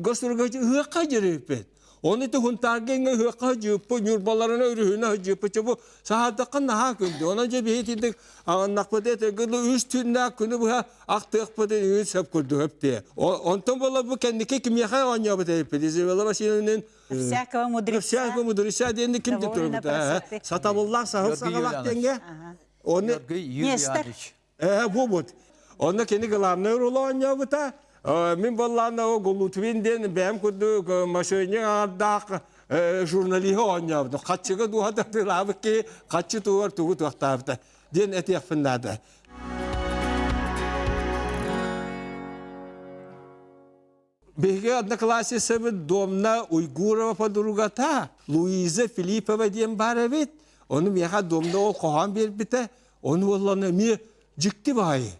госторга ыһыахха дьирэппит. Оны ити Хунтаарга иҥэ ыһыахха дьыыппы, Ньурбаларына өрүһүнэ дьыыппы чобу саһаардахха наһаа күндү. Онон дьэ биһи итинник аҕыннахпыт этэ үс түүннээх күнү быһа ахтыахпыт үс сөп курдук өптиэ. Онтон буола бу кэнники кимиэхэ оонньообут эбиппит Изабелла Васильевнын Всякого мудреца. Всякого мудреца диэн ким деп турбут. Сатабыллаах саһыл саҕалаах диэҥҥэ. Оны Нестор. Бу Онно кини главный ролу оонньообута. Мин буоллаана о Голутвин диэн бэйэм курдук машине аҥардаах журналиһы оонньообутум. Хаччыга дууһата тыылаабыт киһи хаччы тугар тугу туохтаабыта диэн этиэхпин наада. Биһиги одноклассницабыт Домна Уйгурова подругата Луиза Филиппова диэн баар эбит. Ону миэхэ Домна ол хоһоон биэрбитэ. Ону уоллана эмиэ дьикти баайы.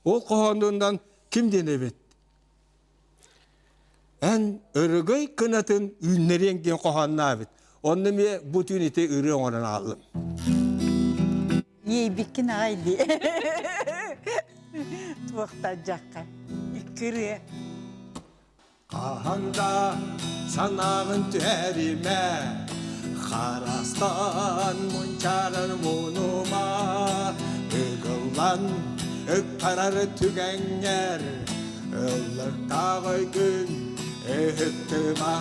Ол хоһоонунан ким диэн эбит? Эн өрөгөй кынатын үүннэриэҥ диэн хоһооннообут. Онно эмиэ бу түүн ити ырыа оҥорон аҕаллым. Иэйбиккин аҕай дии. Туохтан дьахха. Иккирэ. Хаһан да санааҕын түһэримэ, Харастан мунчаарар мунума, Ыгыллан ыктарар түгэҥҥэр, Ыллыктаах өйгүн ыһыктыма.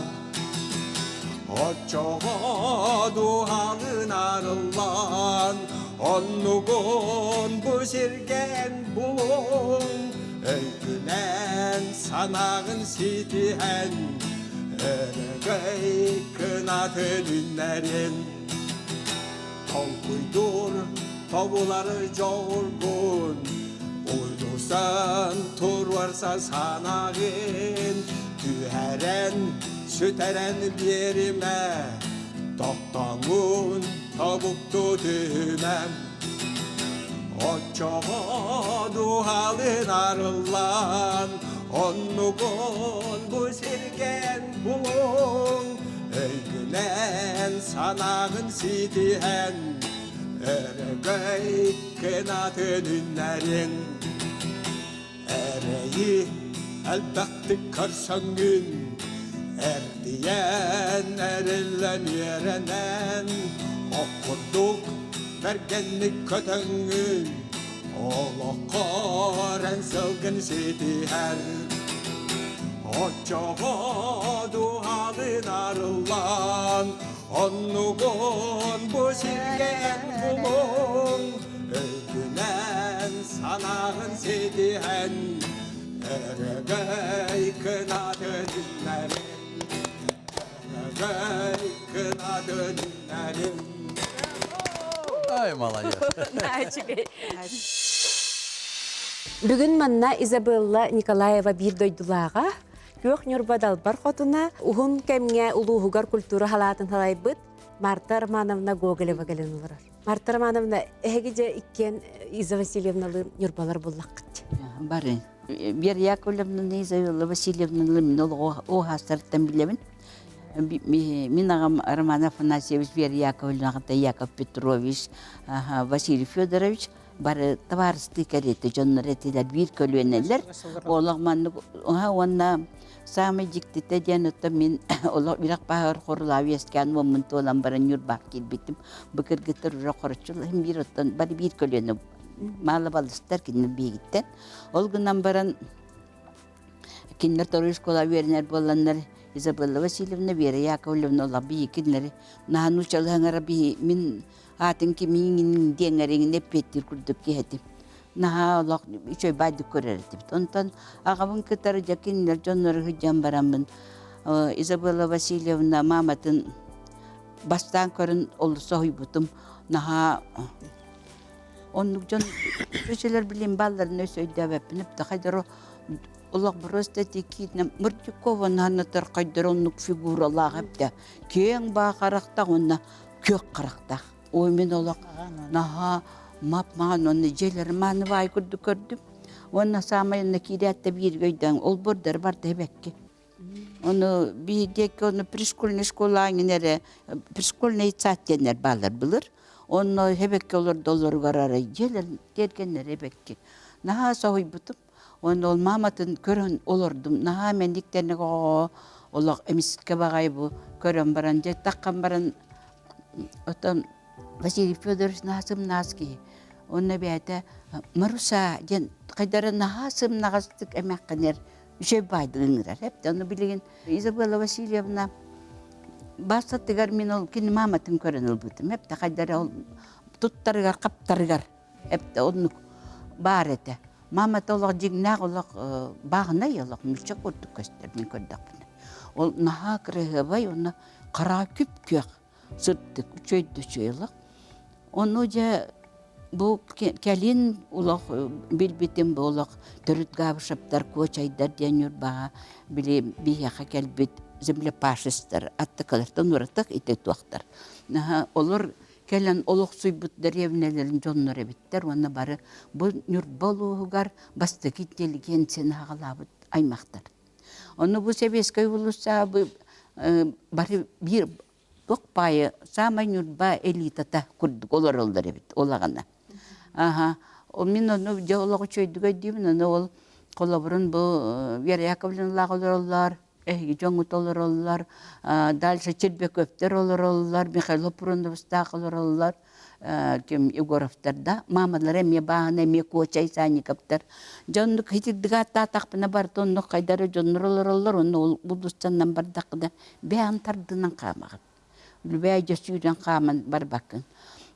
Оччоҕо дууһалыын арыллан, Оннугун бу сиргэн булуҥ, Өйгүнэн санааҕын ситиһэн, Өрөгөй кынатын үннэрин. Толкуйдуур тобулар дьоҕургун, Уйдусан туруорса санааҕын, Түһэрэн, сүтэрэн биэримэ, Тохтоҥун тобукту түһүмэ. Оччоҕо дууһалыын арыллан, Оннугун бу сиргэн булуҥ, Өйгүнэн санааҕын ситиһэн, Өрөгөй кынатын үннэрин. Элбэхтик көрсөҥҥүн Эрдийэн эриллэн үөрэнэн Ох курдук бэргэнник көтөҥҥүн Олоххор эн сылгын ситиһэр Оччоҕо дууһалыын арыллан Оннугун бу сиргэ эн булуҥ Өйгүнэн санааҕын ситиһэн Өрөгөй кынатын үннэрин Өрөгөй кынатын үннэрин Ай, молодец. Бүгүн манна Изабелла Николаева биир дойдулааҕа, Күөх Ньурба Далбар Хотуна уһун кэмҥэ улууһугар культура халаатын салайбыт Марта Романовна Гоголева кэлэн олорор. Марта Романовна, эһиги дьэ иккиэн Иза Васильевналыын Ньурбалар буллаххыт. Бары. Вера Яковлевнаны Изабелла Васильевнаны мин олоҕу ууһаастарыттан билэбин. Мин аҕам Роман Афанасьевич, Вера Яковлевна Яков Петрович, Василий Федорович бары табаарыстыы кэриэтэ дьоннор этилэр, биир көлүөнэлэр. Олох маннык уонна саамай дьиктитэ диэн оттон мин олох үрэх баһыгар хорулаа үөскээн уоммун туолан баран Ньурбаҕа киирбитим. Бу кыргыттар уже хороччулаһым биир оттон бары биир көлүөнэ маала балыстар кинилэр биһигиттэн. Ол гынан баран кинилэр второй школа үөрэнэр буолланнар Изабелла Васильевна, Вера Яковлевна олох биһи кинилэри наһаа нуучалыһаҥара биһи мин аатын кимиҥин диэҥэриҥин эппиэттиир курдук киһи этим. Наһаа олох үчүгэй баайдык көрөр этибит. Онтон аҕабын кытары дьэ кинилэр дьоннору сылдьан бараммын Изабелла Васильевна мааматын бастаан көрөн олус соһуйбутум. Наһаа оннук дьон чүчүлэр билин баалларын өс өйдөөбөппүн эптэ хайдары олох просто тикиитинэн Муртюкова наһанатар хайдары оннук фигуралаах эптэ киэҥ баа харахтаах уонна күөх харахтаах. Ой мин олох наһаа мап-маҕан уонна дьиэлэрин мааны баай курдук көрдүм. Уонна саамай онно киирээт да бииргэ өйдөөн олбуордары барда эбэкки. Ону биирдиэкки ону пришкольный школа эрэ пришкольный сад диэннэр бааллар былыр. Онно эбэкки олордоллоругар арай дьиэлэр тиэргэннэр эбэкки. Наһаа соһуйбутум. Уонна ол мааматын көрөн олордум. Наһаа мэниктэнник оҕо олох эмискэ баҕайы бу көрөн баран дьэ таххан баран оттон Василий Федорович наһаа сымнаҕас киһи. Онно бэйэтэ Маруса диэн хайдара наһаа сымнаҕастык эмэххинэр үчүгэй баайдык ыҥырар. Эптэ ону билигин Изабелла Васильевна Баасатыгар мин ол кини мааматын көрөн ылбытым. Эптэ хайдара ол туттарыгар хаптарыгар эптэ оннук баар этэ. Маамата олох дьиҥнээх олох бааһынай олох нуучча курдук көстөр мин көрдөхпүнэ. Ол наһаа кыраһыабай уонна хараа күп-күөх сырдык үчүгэй да үчүгэй олох. Ону дьэ бу кэлин олох билбитим бу олох төрүт Габышевтар, Куочайдар диэн Ньурбаҕа били биһиэхэ кэлбит землепашецтар аттыкалартан уратык ити туохтар. Олор кэлэн олохсуйбут дэриэбинэлэрин дьоннор эбиттэр уонна бары бу Ньурба улууһугар бастакы интеллигенцияны аҕалаабыт аймахтар. Ону бу Сэбиэскэй уулусса бары биир туох баайы саамай Ньурба элитата курдук олороллор эбит ол аҕана. Аха, мин ону дьэ олох үчүгэйдик өйдүүбүн, ону ол холобурун бу Вера Яковлевналаах олороллор, эһиги дьоҥҥут олороллор, дальше Чирбековтар олороллор, Михаил Пуруновстаах олороллор, ким Егоровтар да, маамалара эмиэ бааһына, эмиэ Куочай Санниковтар. Дьоннук хитирдик ааттаатахпына барыта оннук хайдары дьоннор олороллор, онно ол булдустаннан бардаххына бэйэҕин тардынан хаамаҕын. Любэ дьэ сүүрэн хааман барбаккын.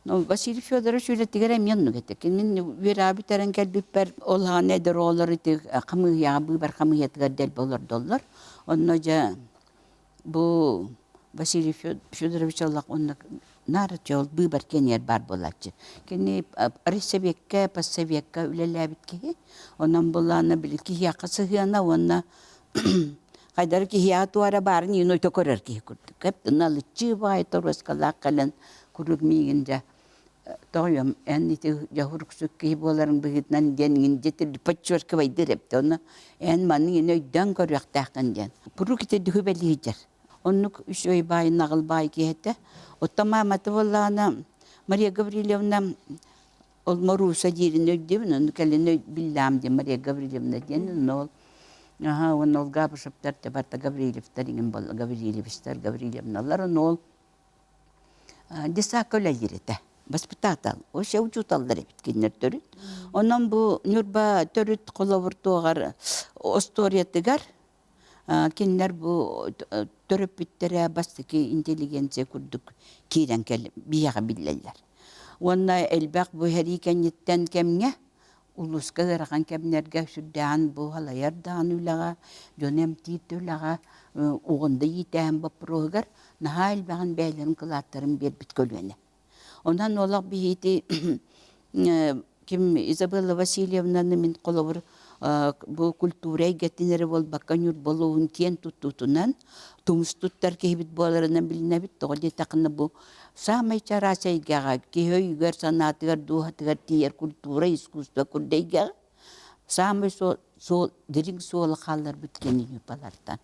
Василий Федорович үлэтигэр эмиэ оннук этэ. Мин үөрэҕи бүтэрэн кэлбиппэр ол аҕана эдэр оҕолор ити хамыыһыйаҕа быыбар хамыыһыйатыгар дэлби олордоллор. Онно дьэ бу Василий Федорович олох онно наар ол быыбар кэнигэр баар буолааччы. Кини райсовекка, постсовекка үлэлээбит киһи. Онон булаана били киһиэхэ сыһыана уонна Хайдары киһиэхэ туора баарын иин өтө көрөр киһи курдук. Эп налыччыы баай торуоскалаах кэлэн куруук миигин дьэ тоҕойом эн ити дьоһуруксук киһи буоларыҥ быһыытынан диэн иҥин дьэ подчеркивайдыр эбит онно эн маны иҥин өйдөөн көрүөхтээххин диэн куруук ити дүһүбэлиһидьэр оннук үчүгэй баай наҕыл баай киһи этэ оттон маамата буоллаҕына Мария Гаврильевна ол Моруса диирин өйдүүбүн ону кэлин биллэҕим диэн Мария Гаврильевна диэн онно ол. Аха, уонна ол Габышевтар, барта Гаврильевтар иҥин буолла, Гаврильевичтар, Гаврильевналар, ону ол десакка үлэлиир этэ. Воспитатель, вообще учууталлар эбит кинилэр төрүт. Онон бу Ньурба төрүт холобур туоҕар остуоруйатыгар кинилэр бу төрөппүттэрэ бастакы интеллигенция курдук киирэн кэл биһиэхэ биллэллэр. Уонна элбэх бу сэрии кэнниттэн кэмҥэ улууска ыарахан кэмнэргэ сүрдээҕин бу салайар даҕаны үлэҕэ, дьону эмтиир да үлэҕэ, угунда иитээһин боппуруоһугар наһаа элбэҕин бэйэлэрин кылааттарын биэрбит көлүөнэ. Онон олох биһиги ким Изабелла Васильевнаны мин холобур бу культура эйгэтин эрэ буолбакка Ньурба улууһун киэн туттуутунан тумус туттар киһибит буоларынан билинэбит. Тоҕо диэтэххинэ бу саамай чараас эйгэҕэ киһи өйүгэр, санаатыгар, дууһатыгар тиийэр культура, искусство курдук эйгэҕэ саамай суол, дириҥ суолу хаалларбыт кини Ньурбалартан.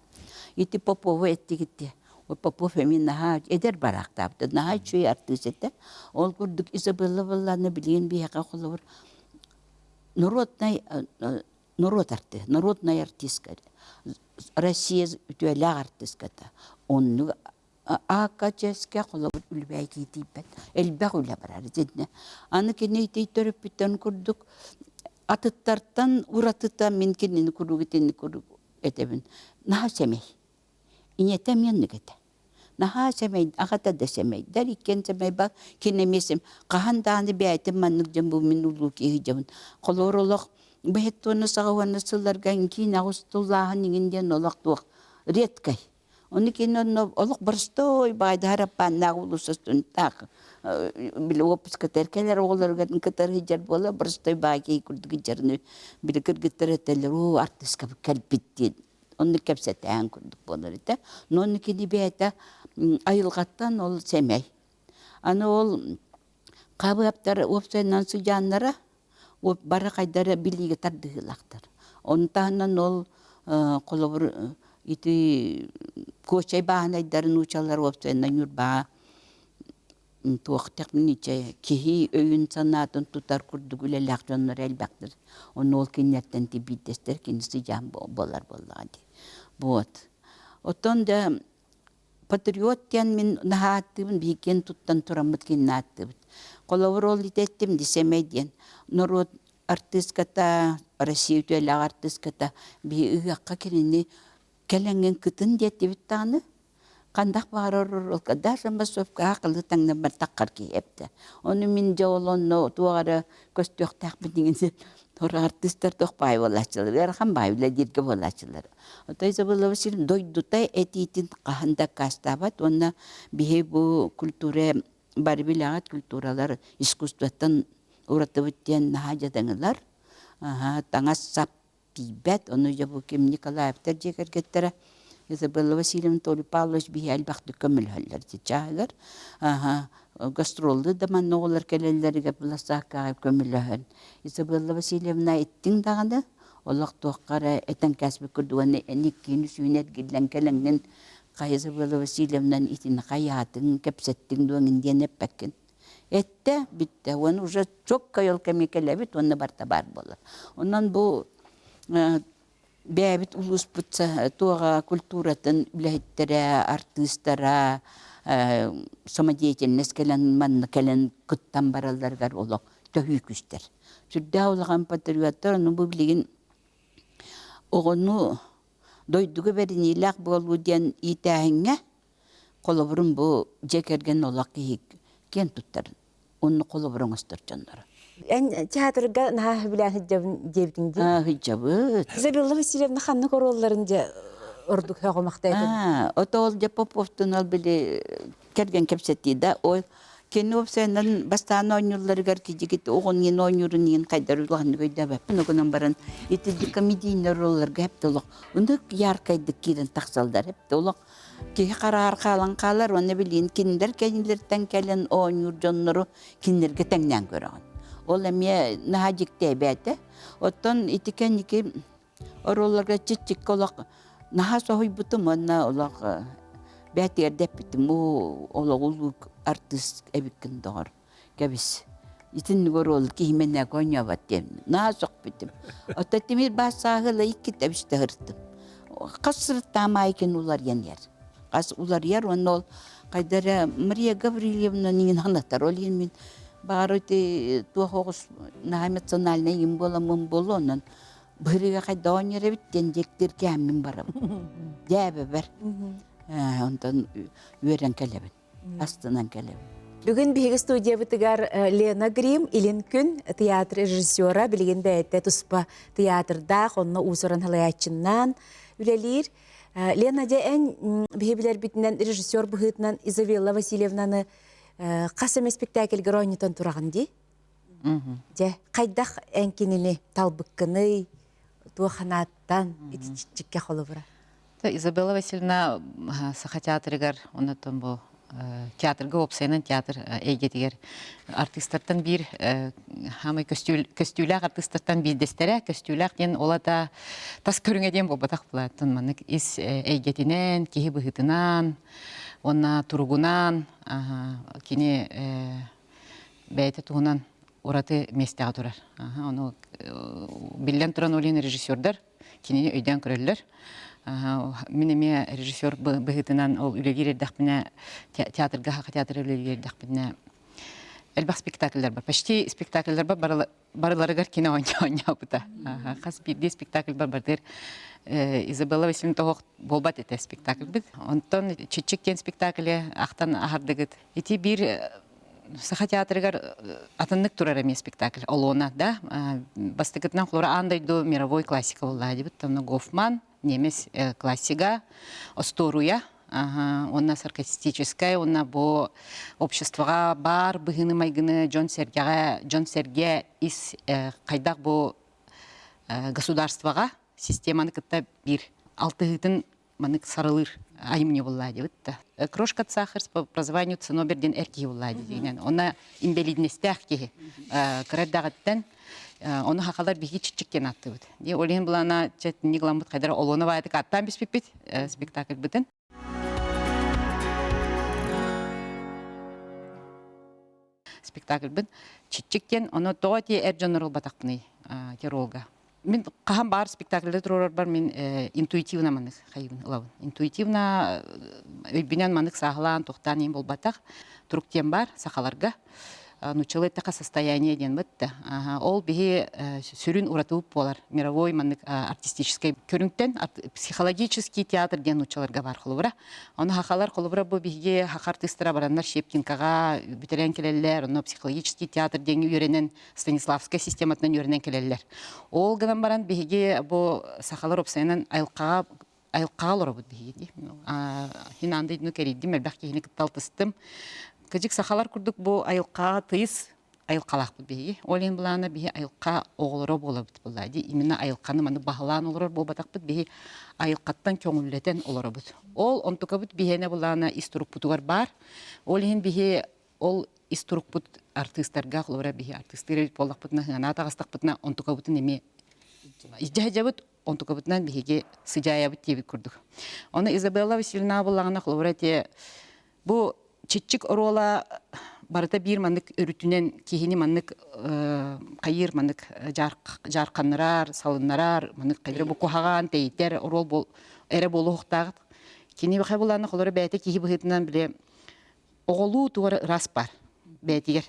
Ити Попову эттигит дии. Попов эмиэ наһаа эдэр бараахтаабыта, наһаа үчүгэй артыыс этэ. Ол курдук Изабелла Валлана билигин биһиэхэ холобур народнай норуот артыыһа, народная артистка, Россия үтүөлээх артыыската. Оннук аакка чиэскэ холобур үлүбээй тиийбэт элбэх үлэ барар итиннэ. Аны кини ити төрөппүттэн курдук атыттартан уратыта мин кинини куруук итинник курдук этэбин. Наһаа сэмэй. Ийэтэ эмиэ оннук этэ. Наһаа сэмэй, аҕата да сэмэйдэр, иккиэн сэмэй ба, кини эмиэ сэм хаһан даҕаны бэйэтин маннык дьон бу мин улуу киһи дьабын. Холобур олох бэһит уонна саҕа уонна сылларга киин аҕыс туллааһын иҥин диэн олох туох редкай. Ону кини онно олох боростуой баайдаһар аппааннаах уулусса устунтаах били уоппускатыгар кэлэр оҕолоругар кытары сылдьар буола боростуой баай киһи курдук сылдьарын били кыргыттар этэллэр оо артыыска кэлбит диэн оннук кэпсэтээн курдук буолар этэ. Но онно кини бэйэтэ айылҕаттан ол сэмэй. Аны ол хабыаптар уопсайынан сыдьааннара бары хайдара билиигэ тардыһыылаахтар. Ону таһынан ол холобур ити Куочай бааһынайдарын уучалар уопсайынан Ньурбаҕа туох техничэ киһи өйүн-санаатын тутар курдук үлэлээх дьоннор элбэхтэр. Ону ол кинилэртэн биирдэстэр кини сыдьаан буолар буоллаҕа дии. Вот. Оттон да патриот диэн мин наһаа ааттыыбын, биһиги туттан тураммыт кинини ааттыыбыт. Холобур, ол итэттим дисэмэй диэн норуот артыыската, Россия үтүөлээх артыыската биһи ыһыахха кинини кэлэҥҥин кытын диэттибит даҕаны Хандах баҕарар уруокка даже массовкаҕа халы таҥнарбар таххар киһи эптэ. Ону мин дьэ ол онно туох эрэ көстүөхтээхпин диэн сорох артыыстар туох баай буолааччылар, ыарахан баай үлэлииргэ буолааччылар. Отой Изабелла Васильевна дойдута этиитин хаһан да аккаастаабат уонна биһи бу культура бары билэҕит культуралар искусствоттан уратыбыт диэн наһаа дьадаҥылар. Таҥас-сап тиийбэт. Ону дьэ бу Ким Николаевтар дьиэ кэргэттэрэ Изабелла Васильевна, Анатолий Павлович биһи элбэхтик көмөлөһөллөр ити чааһыгар. Аха, гастроллуу да манна оҕолор кэлэллэригэр быласааккаҕа көмөлөһөн. Изабелла Васильевна иттиҥ даҕаны олох туохха эрэ этэн кээспит курдук уонна эн иккиһин үсүһүн эргиллэн кэлэҥҥин хайа Изабелла Васильевнан итини хайаатыҥ, кэпсэттиҥ дуо эҥин диэн эппэккин. Эттэ, бүттэ. Уонна уже чоккай ол кэмҥэ кэлэбит уонна барыта баар буолар. Онон бу бэйэбит улууспут туоҕа культуратын үлэһиттэрэ, артыыстара самодеятельность кэлэн манна кэлэн кыттан баралларыгар олох төһүү күүстэр. Сүрдээх улахан патриоттар, ону бу билигин оҕону дойдуга бэриниилээх буолуу диэн иитээһиҥҥэ Холобурум бу дьиэ кэргэн олох киһи киэн туттар, онно холобур оҥостор дьонноро. Эн театрга наһаа сөбүлээн сылдьабын диэбитиҥ дии. Сылдьабыт. Изабелла Васильевна ханнык оруолларын дьэ ордук сөҕүмэхтээтин? Ото ол дьэ Поповтун ол били кэргэн кэпсэтии да ол кини уопсайынан бастаан оонньуулларыгар кидьигит оҕон иин оонньуурун иин хайдар улаханнык өйдөөбөппүн огунан баран ити комедийнай ролларга эпте олох ынык яркайдык киирэн тахсаллар эпте олох Киһи хараар хаалан хаалар уонна билигин кинилэр кэннилэриттэн кэлэн оонньуур дьоннору кинилэргэ тэҥнээн көрөҕүн. Ол эмиэ наһаа дьикти эбээтэ. Оттон ити кэнники оруолларга чиччиккэ олох наһаа соһуйбутум уонна олох бээтигэр дэппитим уу олоҕу улуу артыыс эбиккин доҕор кэбис. Итинник оруолу киһи мэнээк оонньообот диэн наһаа сөхпүтүм. Оттон тимир баас сааһыла иккитэ үстэ ыһыртым. Хас сырыттаам аайы кини уларыйан иһэр. Хас уларыйар уонна ол хайда эрэ Мария Гаврильевна иҥин санатар. Ол иһин мин баҕар ити туох оҕус наһаа эмоциональнай иҥин буоламмын буолуо онон быһырыга хайда оонньуур эбит диэн диэктиргээммин барабын. Дьээбэбэр. Онтон үөрэн кэлэбин. астынан кэлэбин. Бүгүн биһиги студиябытыгар Лена Грим Илин күн театр режиссера билигин бэйэтэ туспа театрдаах, онно уус-уран халайааччыннаан үлэлиир. Лена дьэ эн биһи билэрбитинэн режиссер быһыытынан Изабелла Васильевнаны хас эмэ спектакльгэр оонньотон тураҕын дии? Дьэ, хайдах эн кинини талбыккыный, туох санааттан ити чиччиккэ холобура? Изабелла Васильевна Саха театрыгар, оннуттан бу театрга уопсайынан театр эйгэтигэр артыыстартан биир хаамай көстүүлээх артыыстартан биирдэстэрэ. Көстүүлээх диэн ол ата тас көрүҥэ диэн буолбатах булааттан маннык ис эйгэтинэн, киһи быһыытынан уонна туругунан кини бэйэтэ туһунан ураты миэстэҕэ турар. Ону биллэн туран ол иһин режиссердар кинини өйдөөн көрөллөр. Мин эмиэ режиссер быһыытынан ол үлэлиир эрдэхпинэ театрга Саха театра үлэлиир эрдэхпинэ элбэх спектакльлэр бар. Почти спектакльлэр бар барыларыгар кино оонньообута. Хас биирдии спектакль бар бардыр Изабелла Васильевна тоһох буолбат этэ спектакльбыт. Онтон Чиччик диэн спектакле ахтан аһардыгыт. Ити биир Саха театрыгар атыннык турар эмиэ спектакль Олуона да бастакытынан холобура аан дойду мировой классика буолла дибит онно Гофман немец классига остуоруйа уонна саркастическай уонна бу обществоҕа баар быһыыны майгыны дьон сэргэҕэ дьон сэргэ ис хайдах бу государствоҕа системаны кытта биир алтыһыытын маннык сарылыыр айымньы буллаа диэбит да. Крошка сахар по прозванию Цинобер диэн эр киһи буллаа диигинэн. Онно инбэлиидинэстээх киһи кыра эрдэҕиттэн ону хахалар биһиги чиччик диэн ааттыыбыт. Ди ол иһин булана чэ тинник ламмыт хайдара олуона баайдык аттаан биспиппит спектакльбытын. Спектакльбын чиччик диэн ону тоҕо ти эр дьоннор ылбатахпыный тиролга. Мин хаһан баар спектакльда туруорарбар мин интуитивно маннык хайыбын ылабын. Интуитивно өйбүнэн маннык сааһылаан тухтаан иин буолбатах. Турук диэн бар сахаларга. Нуччалыы эттэхэ состояние диэн бытта. Ол биһи сүрүн уратыбыт буолар. Мировой маннык артистическай көрүҥтэн психологический театр диэн нуччаларга бар холобура. Ону хахалар холобура бу биһиги хаха артыыстара бараннар Щепкинкаҕа бүтэрэн кэлэллэр, онно психологический театр диэҥҥэ үөрэнэн Станиславскай систематынан үөрэнэн кэлэллэр. Ол гынан баран биһиги бу сахалар уопсайынан айылҕаҕа айылҕаҕа олоробут биһиги. Хин аан дойдуну кэрийдим, элбэх киһини кытта алтыстым. Кыдьык сахалар курдук бу айылҕаҕа тыйыс айылҕалаахпыт биһиги. Ол иһин былаана биһи айылҕа оҕолоро буолабыт буолла дии. Именно айылҕаны маны баһылаан олорор буолбатахпыт биһи айылҕаттан көҥүллэтэн олоробут. Ол онтукабыт биһиэнэ былаана ис турукпутугар баар. Ол иһин биһи ол ис турукпут артыыстарга холобура биһи артыыстыыр эбит буоллахпытына сыанаҕа таҕыстахпытына онтукабытын эмиэ илдьэ онтукабытынан биһиги сыдьаайабыт диэбит курдук. Ону Изабелла Васильевна буоллаҕына холобура ити бу чиччик оруола барыта биир маннык өрүтүнэн киһини маннык хайыыр маннык дьаарханнарар, салыннарар, маннык хайдара бу куһаҕан, тэйитэр оруол эрэ буолуохтаах. Кини бэхэ булааны холоро бэйэтэ киһи быһыытынан бile оҕолуу туора ыраас бар бэйэтигэр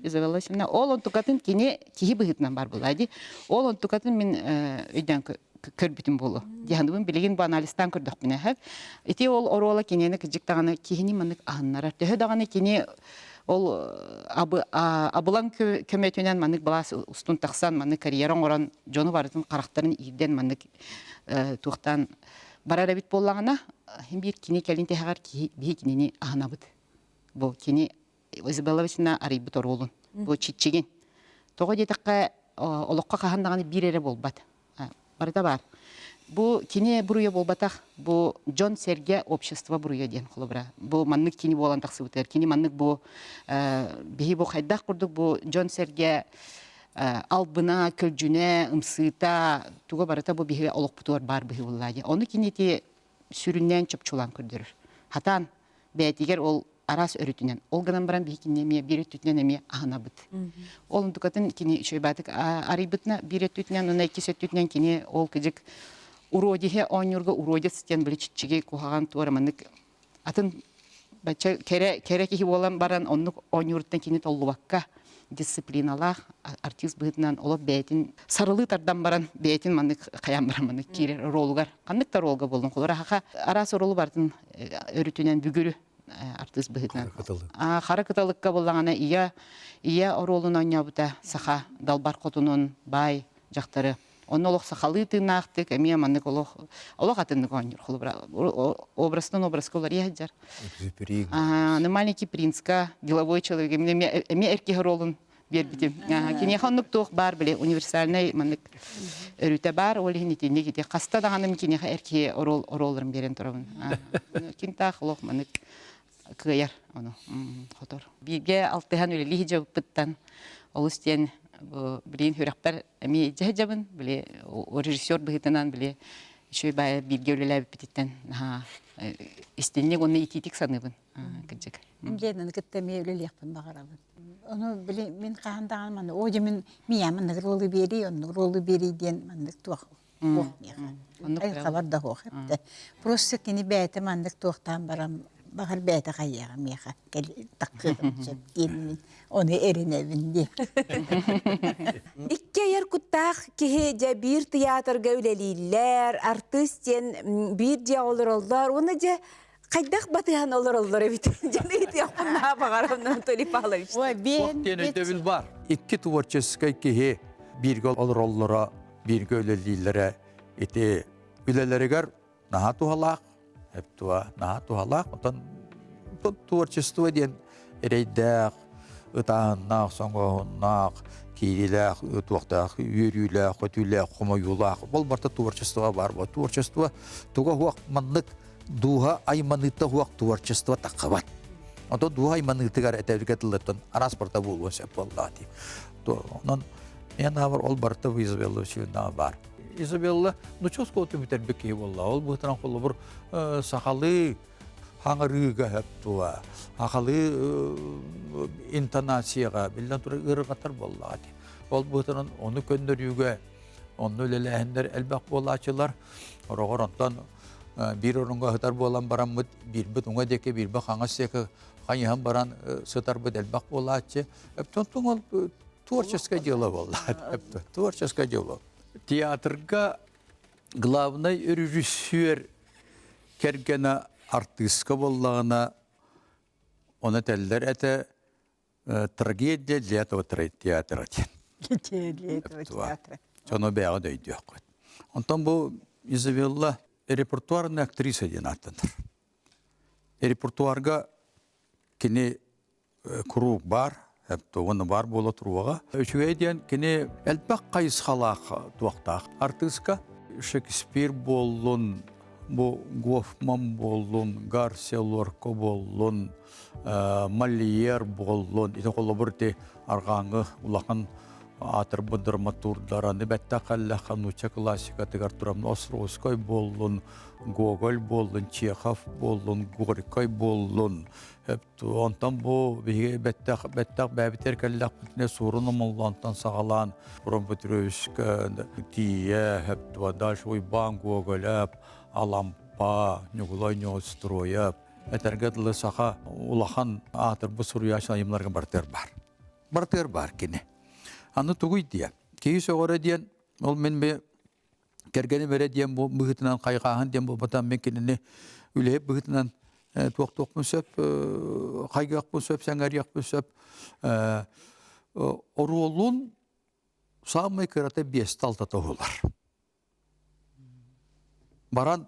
Изабелла Васильевна ол онтукатын кини киһи быһыытынан бар буолла дии ол онтукатын мин өйдөөн көрбүтүм буолуо диһаныбын билигин бу анализтаан көрдөхпүнэ һэп ити ол оруола кинини кыдьык даҕаны киһини маннык аһыннарар төһө даҕаны кини ол абылаҥ көмөтүнэн маннык былаас устун тахсан маннык карьера оҥорон дьону барытын харахтарын иирдэн маннык туохтаан барар эбит буоллаҕына, иһин биир кини кэлин тэһэҕэр киһи биһи кинини аһынабыт. Бу кини Изабелла Васильевна арыйбыт оруолун, бу чиччигин. Тоҕо диэтэххэ, олоххо хаһан даҕаны биир эрэ буолбат. Барыта баар. Бу кини буруйа буолбатах, бу дьон-сэргэ общество буруйа диэн холобура. Бу маннык кини буолан тахсыбытыгар, кини маннык бу биһи бу хайдах курдук бу дьон-сэргэ албына, көлдьүнэ, ымсыыта, туга барыта бу биһиги олохпутугар баар быһыы буолла дии. Ону кини ити сүрүннээн чопчулаан көрдөрөр. Хатаан бэйэтигэр ол Араас өрүтүнэн. Ол гынан баран биһи кинини эмиэ биир өттүтүнэн эмиэ аһынабыт. Ол онтукатын кини үчүгэйбаатык арыйбытына биир өттүтүнэн уонна иккис өттүтүнэн кини ол кыдьык уродиһе оонньуурга уродец диэн били чиччиги куһаҕан туора маннык атын бачча кэрэ кэрэ киһи буолан баран оннук оонньууруттан кини толлубакка дисциплиналаах артист быһыытынан олох бэйэтин сарылыы тардан баран бэйэтин маннык хайаан баран маннык киирэр ролугар ханнык да ролга буоллун холобура хаха араас ролу барытын өрүтүнэн бүгүрү артыыс быһыытынан хара кыталыкка буоллаҕына ийэ ийэ оруолун оонньообута саха далбар хотунун баай дьахтары Онно олох сахалыы тыыннаахтык эмиэ маннык олох олох атыннык оонньуур холобура образтан образка уларыйа сылдьар. На маленький принцка деловой человек эмиэ эмиэ эр киһи ролун биэрбитим. Киниэхэ оннук туох баар били универсальнай маннык өрүтэ баар ол иһин итинник ити хаста даҕаны киниэхэ эр киһи рол ролларын биэрэн турабын. Кинтаах олох маннык кыайар ону хотор. Бииргэ алтыһан үлэлии сылдьыбыппыттан олус диэн билигин сүрэхпэр эмиэ илдьэ сылдьабын. Били режиссер быһыытынан били үчүгэй баайа бииргэ үлэлээбиппититтэн наһаа истинник уонна итиитик саныыбын кырдьык. Диэнэн кытта эмиэ үлэлиэхпин баҕарабын. Ону били мин хаһан даҕаны манна оо дьэ мин миэхэ маннык ролу биэрий, оннук ролу биэрий диэн маннык туох Суох миэхэ. Хабар да суох эбитэ. Просто кини бэйэтэ маннык туохтаан баран баҕар бэйэтэ хайыаҕа миэхэ таккыаҕым сөп диэн мин ону эрэнэбин диэн. Икки айар куттаах киһи дьэ биир тыйаатырга үлэлииллэр, артыыс диэн биир дьиэ олороллор уонна дьэ хайдах батыһан олороллор эбит дьэн ыйытыахпын наһаа баҕарабын Анатолий Павлович. Ой, Ох диэн өйдөбүл бар. Икки творческай киһи бииргэ олороллоро бииргэ үлэлииллэрэ ити үлэлэригэр наһаа туһалаах, эптуа наһаа туһалаах. Оттон творчество диэн эрэйдээх, ытааһыннаах, соҥооһуннаах, киириилээх, туохтаах, үөрүүлээх, көтүүлээх, хомойуулаах. Ол барыта творчество баар. Творчество туга хуох маннык дууһа айманыыта хуох творчество таххабат. Онтон дууһа айманыытыгар этэбиргэ тыллартан араас барыта буолуон сөп буоллаҕа дии. Онон мен аабар ол барыта бу Изабелла Васильевнаҕа баар. Изабелла нучча оскуолатын бүтэрбит киһи буолла. Ол быһыытынан холобур сахалыы хаҥырыыга сөп туа, сахалыы интонацияҕа биллэн турар ыарырҕатар буоллаҕа дии. Ол быһыытынан ону көннөрүүгэ онно үлэлээһиннэр элбэх буолааччылар. Ороҕор онтон биир орунга сытар буолан бараммыт биирбит уҥа диэки, биирбит хаҥас диэки хайыһан баран сытарбыт элбэх буолааччы. Эптон ол творческое дело буолла. Творческое дело. Театрга главный режиссер кэргэнэ артыыска буоллаҕына, оны этэллэр этэ трагедия для этого театра диэн. Для этого театра. Сону бэйэҕэ да өйдүөххүт. Онтон бу Изабелла репертуарная актриса диэн ааттанар. Репертуарга кини куруук баар, уонна баар буола туруоҕа. Үчүгэй диэн кини элбэх хайысхалаах туохтаах артыыска. Шекспир буоллун, бу Гофман буоллун, Гарсия Лорка буоллун, Мольер буоллун, ити холобур ити арҕааҥҥы улахан аатырбыт драматурдар, аны бэттэх эллэххэ нуучча классикатыгар туран Островской буоллун, Гоголь буоллун, Чехов буоллун, Горькай буоллун, Онтон бу биһиги бэттэх бэттэх бэйэбитигэр кэллэхпитинэ суорун омоллоонтон саҕалаан Ром Петровичка тиийэ дальше Уйбаан Гоголев, Алампа, Ньукулай Неустроев этэргэ дылы саха улахан аатырбыт суруйааччы айымнарга барытыгар баар. Барытыгар баар кини. Аны тугуй диэн, киһи сөҕөрө диэн, ол мин кэргэним эрэ диэн быһыытынан хайҕааһын диэн буолбатах мин кинини үлэһит быһыытынан туохтуохпун сөп хайгыахпын сөп сэҥээриэхпин сөп оруолун саамай кырата биэстэ алтата уһулар баран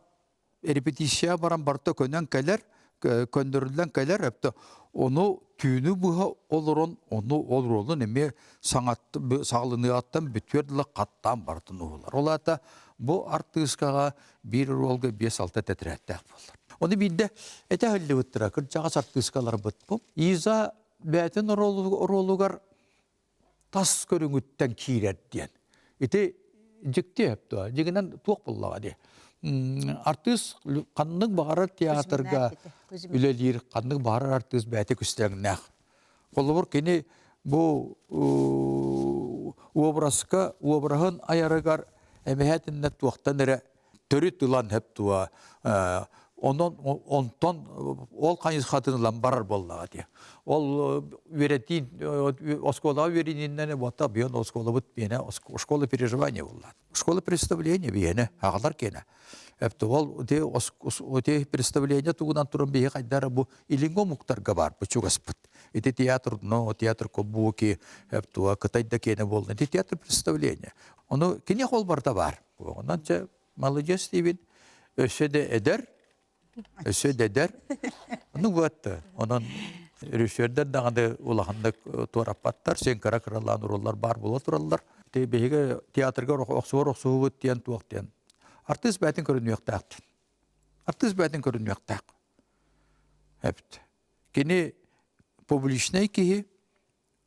репетиция баран барыта көнөн кэлэр, көннөрүллэн кэлэр, өптө ону түүнү быһа олорон, ону ол ролун эмиэ саҕалыныаҕыттан бүтүөр дылы хаттаан барытын уһулар. Ол аата бу артыыскаҕа биир ролга 5-6 тэтэрээттээх буолар. Ону биирдэ этэ иһиллибиттэрэ, кырдьаҕас артыыскаларбыт бу. Иза бэйэтин оруолугар тас көрүҥүттэн киирэр диэн. Ити дьикти өп дуо? Дьигинэн туох буллаҕа дии. Артыыс ханнык баҕарар театрга үлэлиир, ханнык баҕарар артыыс бэйэтэ күстэҥнээх. Холобур, кини бу образка, обраһын айарыгар эмэһэтиннэ туохтан эрэ төрүт ылан хөп туа онон онтон ол хайысхатын ылан барар буоллаҕа дии. Ол үөрэтиин оскуолаҕа үөрэнииннэн буотта бион оскуолабыт биэнэ школа переживания буолла. Школа представления биэнэ аҕалар киэнэ. Эпте ол те представление тугунан туран биһи хайдара бу илиҥҥи омуктарга бар бу чугаспыт. Ити театр но театр кобуки эптуа кытайда киэнэ буолла. Ити театр представления. Ону кини хол барда бар. Онон чэ молодец диибин. Өссө да эдэр, өссө да эдэр. Ну вот, онон режиссердер даҕаны улаханнык туораппаттар, сен кыра кыралаан уруллар баар буола тураллар. Те биһиги театрга охсуор охсуһубут диэн туох диэн. Артыыс бээтин көрүнүөхтээх. Артыыс бээтин көрүнүөхтээх. Эбит. Кини публичнай киһи,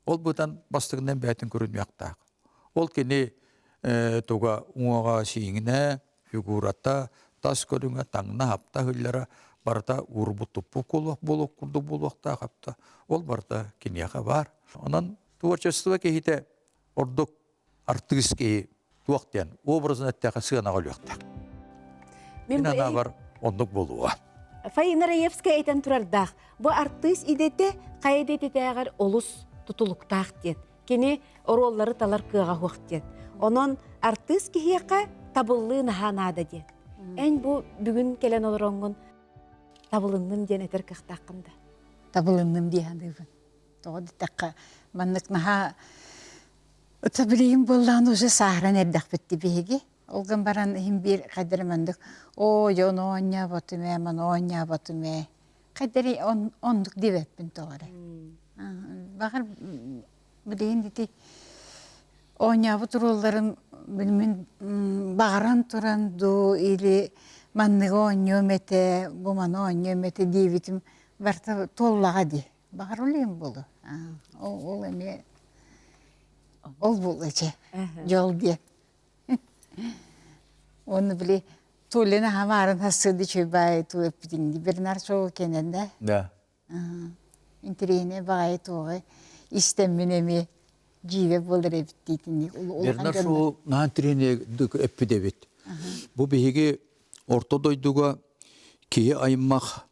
Ол бытан бастыгынан бэйэтин көрүнүөхтээх. Ол кини туга уҥуоҕа сииҥинэ, фигурата, тас көрүҥэ, таҥна-хапта ыһыллара барыта уурбут туппут буолуох курдук буолуохтаах апта. Ол барыта киниэхэ баар. Онон творчество киһитэ ордук артыыс киһи туох диэн образын эттэхэ сыанаҕа өлүөхтээх. Мин анаабар оннук буолуо. Фаина Раевская этэн турардаах, бу артыыс идэтэ хайа идэтитээҕэр олус тутулуктаах диэн. Кини оруоллары талар кыаҕа суох диэн. Онон артыыс киһиэхэ табыллыы наһаа наада диэн. Эн бу бүгүн кэлэн олороҥҥун табылынным диэн этэр кыахтааххын да? Табылынным дии саныыбын. Тоҕо диэтэххэ, маннык наһаа Ото билигин буоллаҕына уже сааһыран эрдэхпит дии биһиги. Ол гынан баран иһин биир хайдары маннык оо дьэ ону оонньооботум ээ, маны оонньооботум ээ. Хайдары оннук диэбэппин тоҕо эрэ. Баҕар билигин ити оонньообут оруолларым мин баҕаран туран дуу или манныгы оонньуом этэ, бу маны оонньуом этэ диэбитим барыта туоллаҕа дии. Баҕар ол иһин буолуо. Ол эмиэ ол буолуо чэ дьол диэн. Уонна били Тулина хамаарын хассыды үчүгэй туу эппитиҥ Бернар Шоу кэнэн да. Да. Интэриэһинэй баҕайы туоҕай истэммин эмиэ дьиибэ буолар эбит диитинник Бернар Шоу наһаа интэриэһинэй эппит эбит. Бу биһиги орто дойдуга киһи аймах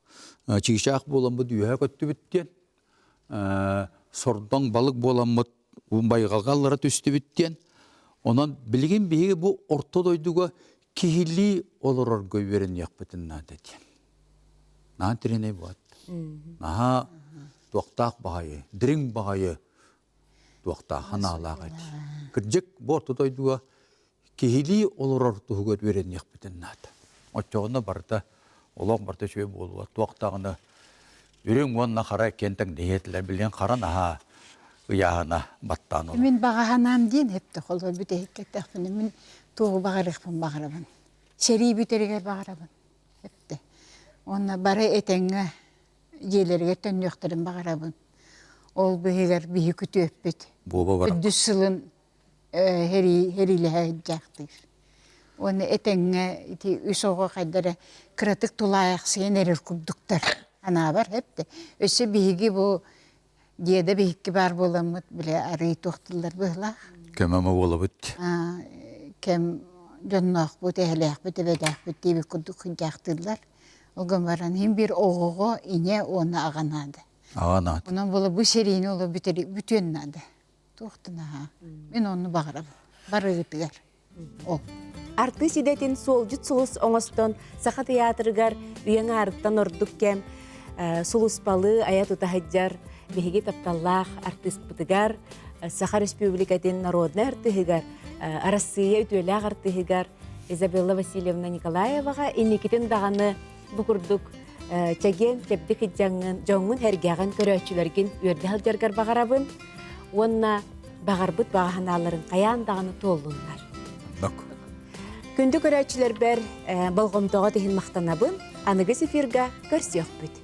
чыычаах буоламмыт үөһэ көттүбүт диэн сордоҥ балык буоламмыт байҕалга аллара түстүбүт диэн онон билигин биһиги бу орто дойдуга киһилии олорорго үөрэниэхпитин наада диэн наһаа тирэнэй буолат наһаа туохтаах баҕайы дириҥ баҕайы туохтаах ханаалаах эти кырдьык бу орто дойдуга киһилии олорор туһугар үөрэниэхпитин наада. Оччоҕуна барыта олох барыта үчүгэй буолуо. Туох даҕаны үрүҥ уонна хара иккиэн тэҥнэһиэтилэр. Билигин хара наһаа ыйааһына баттаан олорор. Мин баҕаһанаам диэн эптэ холобур бүтэһиккэ эттэхпинэ мин туоҕу баҕарыахпын баҕарабын. Сэрии бүтэригэр баҕарабын эптэ. Уонна бары этэҥҥэ дьиэлэригэр төннүөхтэрин баҕарабын. Ол быһыгар биһи күтүөппүт. Буоба баран. Үрдүс сылын сэриилэһэ сылдьаахтыыр. Уонна этэҥҥэ ити үс оҕо хайда эрэ кыратык тулаайахсыйан эрэр курдуктар анаабар эптэ. Өссө биһиги бу деда биһикки баар буоламмыт бile арыый туохтуллар быһылаах. Көмө буолабыт. Кэм дьонноохпут, эһэлээхпит, эбэлээхпит диэбит курдук сылдьаахтыыллар. Ол гынан баран иһин биир оҕоҕо ийэ уонна аҕа наада. Аҕа наада. Онон була бу сэриини оло бүтүөн наада. Туохтан аһаа. Мин онну баҕарабын. Барыгытыгар. Ол. Артыыс идэтин суолдьут сулус оҥостон Саха тыйаатырыгар үйэҥ аарыттан ордук кэм сулуспалыы айа тута сылдьар биһиги тапталлаах артыыспытыгар Саха Республикатын народнай артыыһыгар Арассыыйа үтүөлээх артыыһыгар Изабелла Васильевна Николаеваҕа инникитин даҕаны бу курдук чэгиэн чэбдик сылдьаҥҥын, дьоҥҥун-сэргэҕин, көрөөччүлэргин үөрдэ сылдьаргар баҕарабын уонна баҕарбыт баҕа санааларын хайаан даҕаны туоллуннар. Күндү көрөөччүлэрбэр болҕомтоҕо иһин махтанабын. Аныгыс эфирга көрсүөхпүт.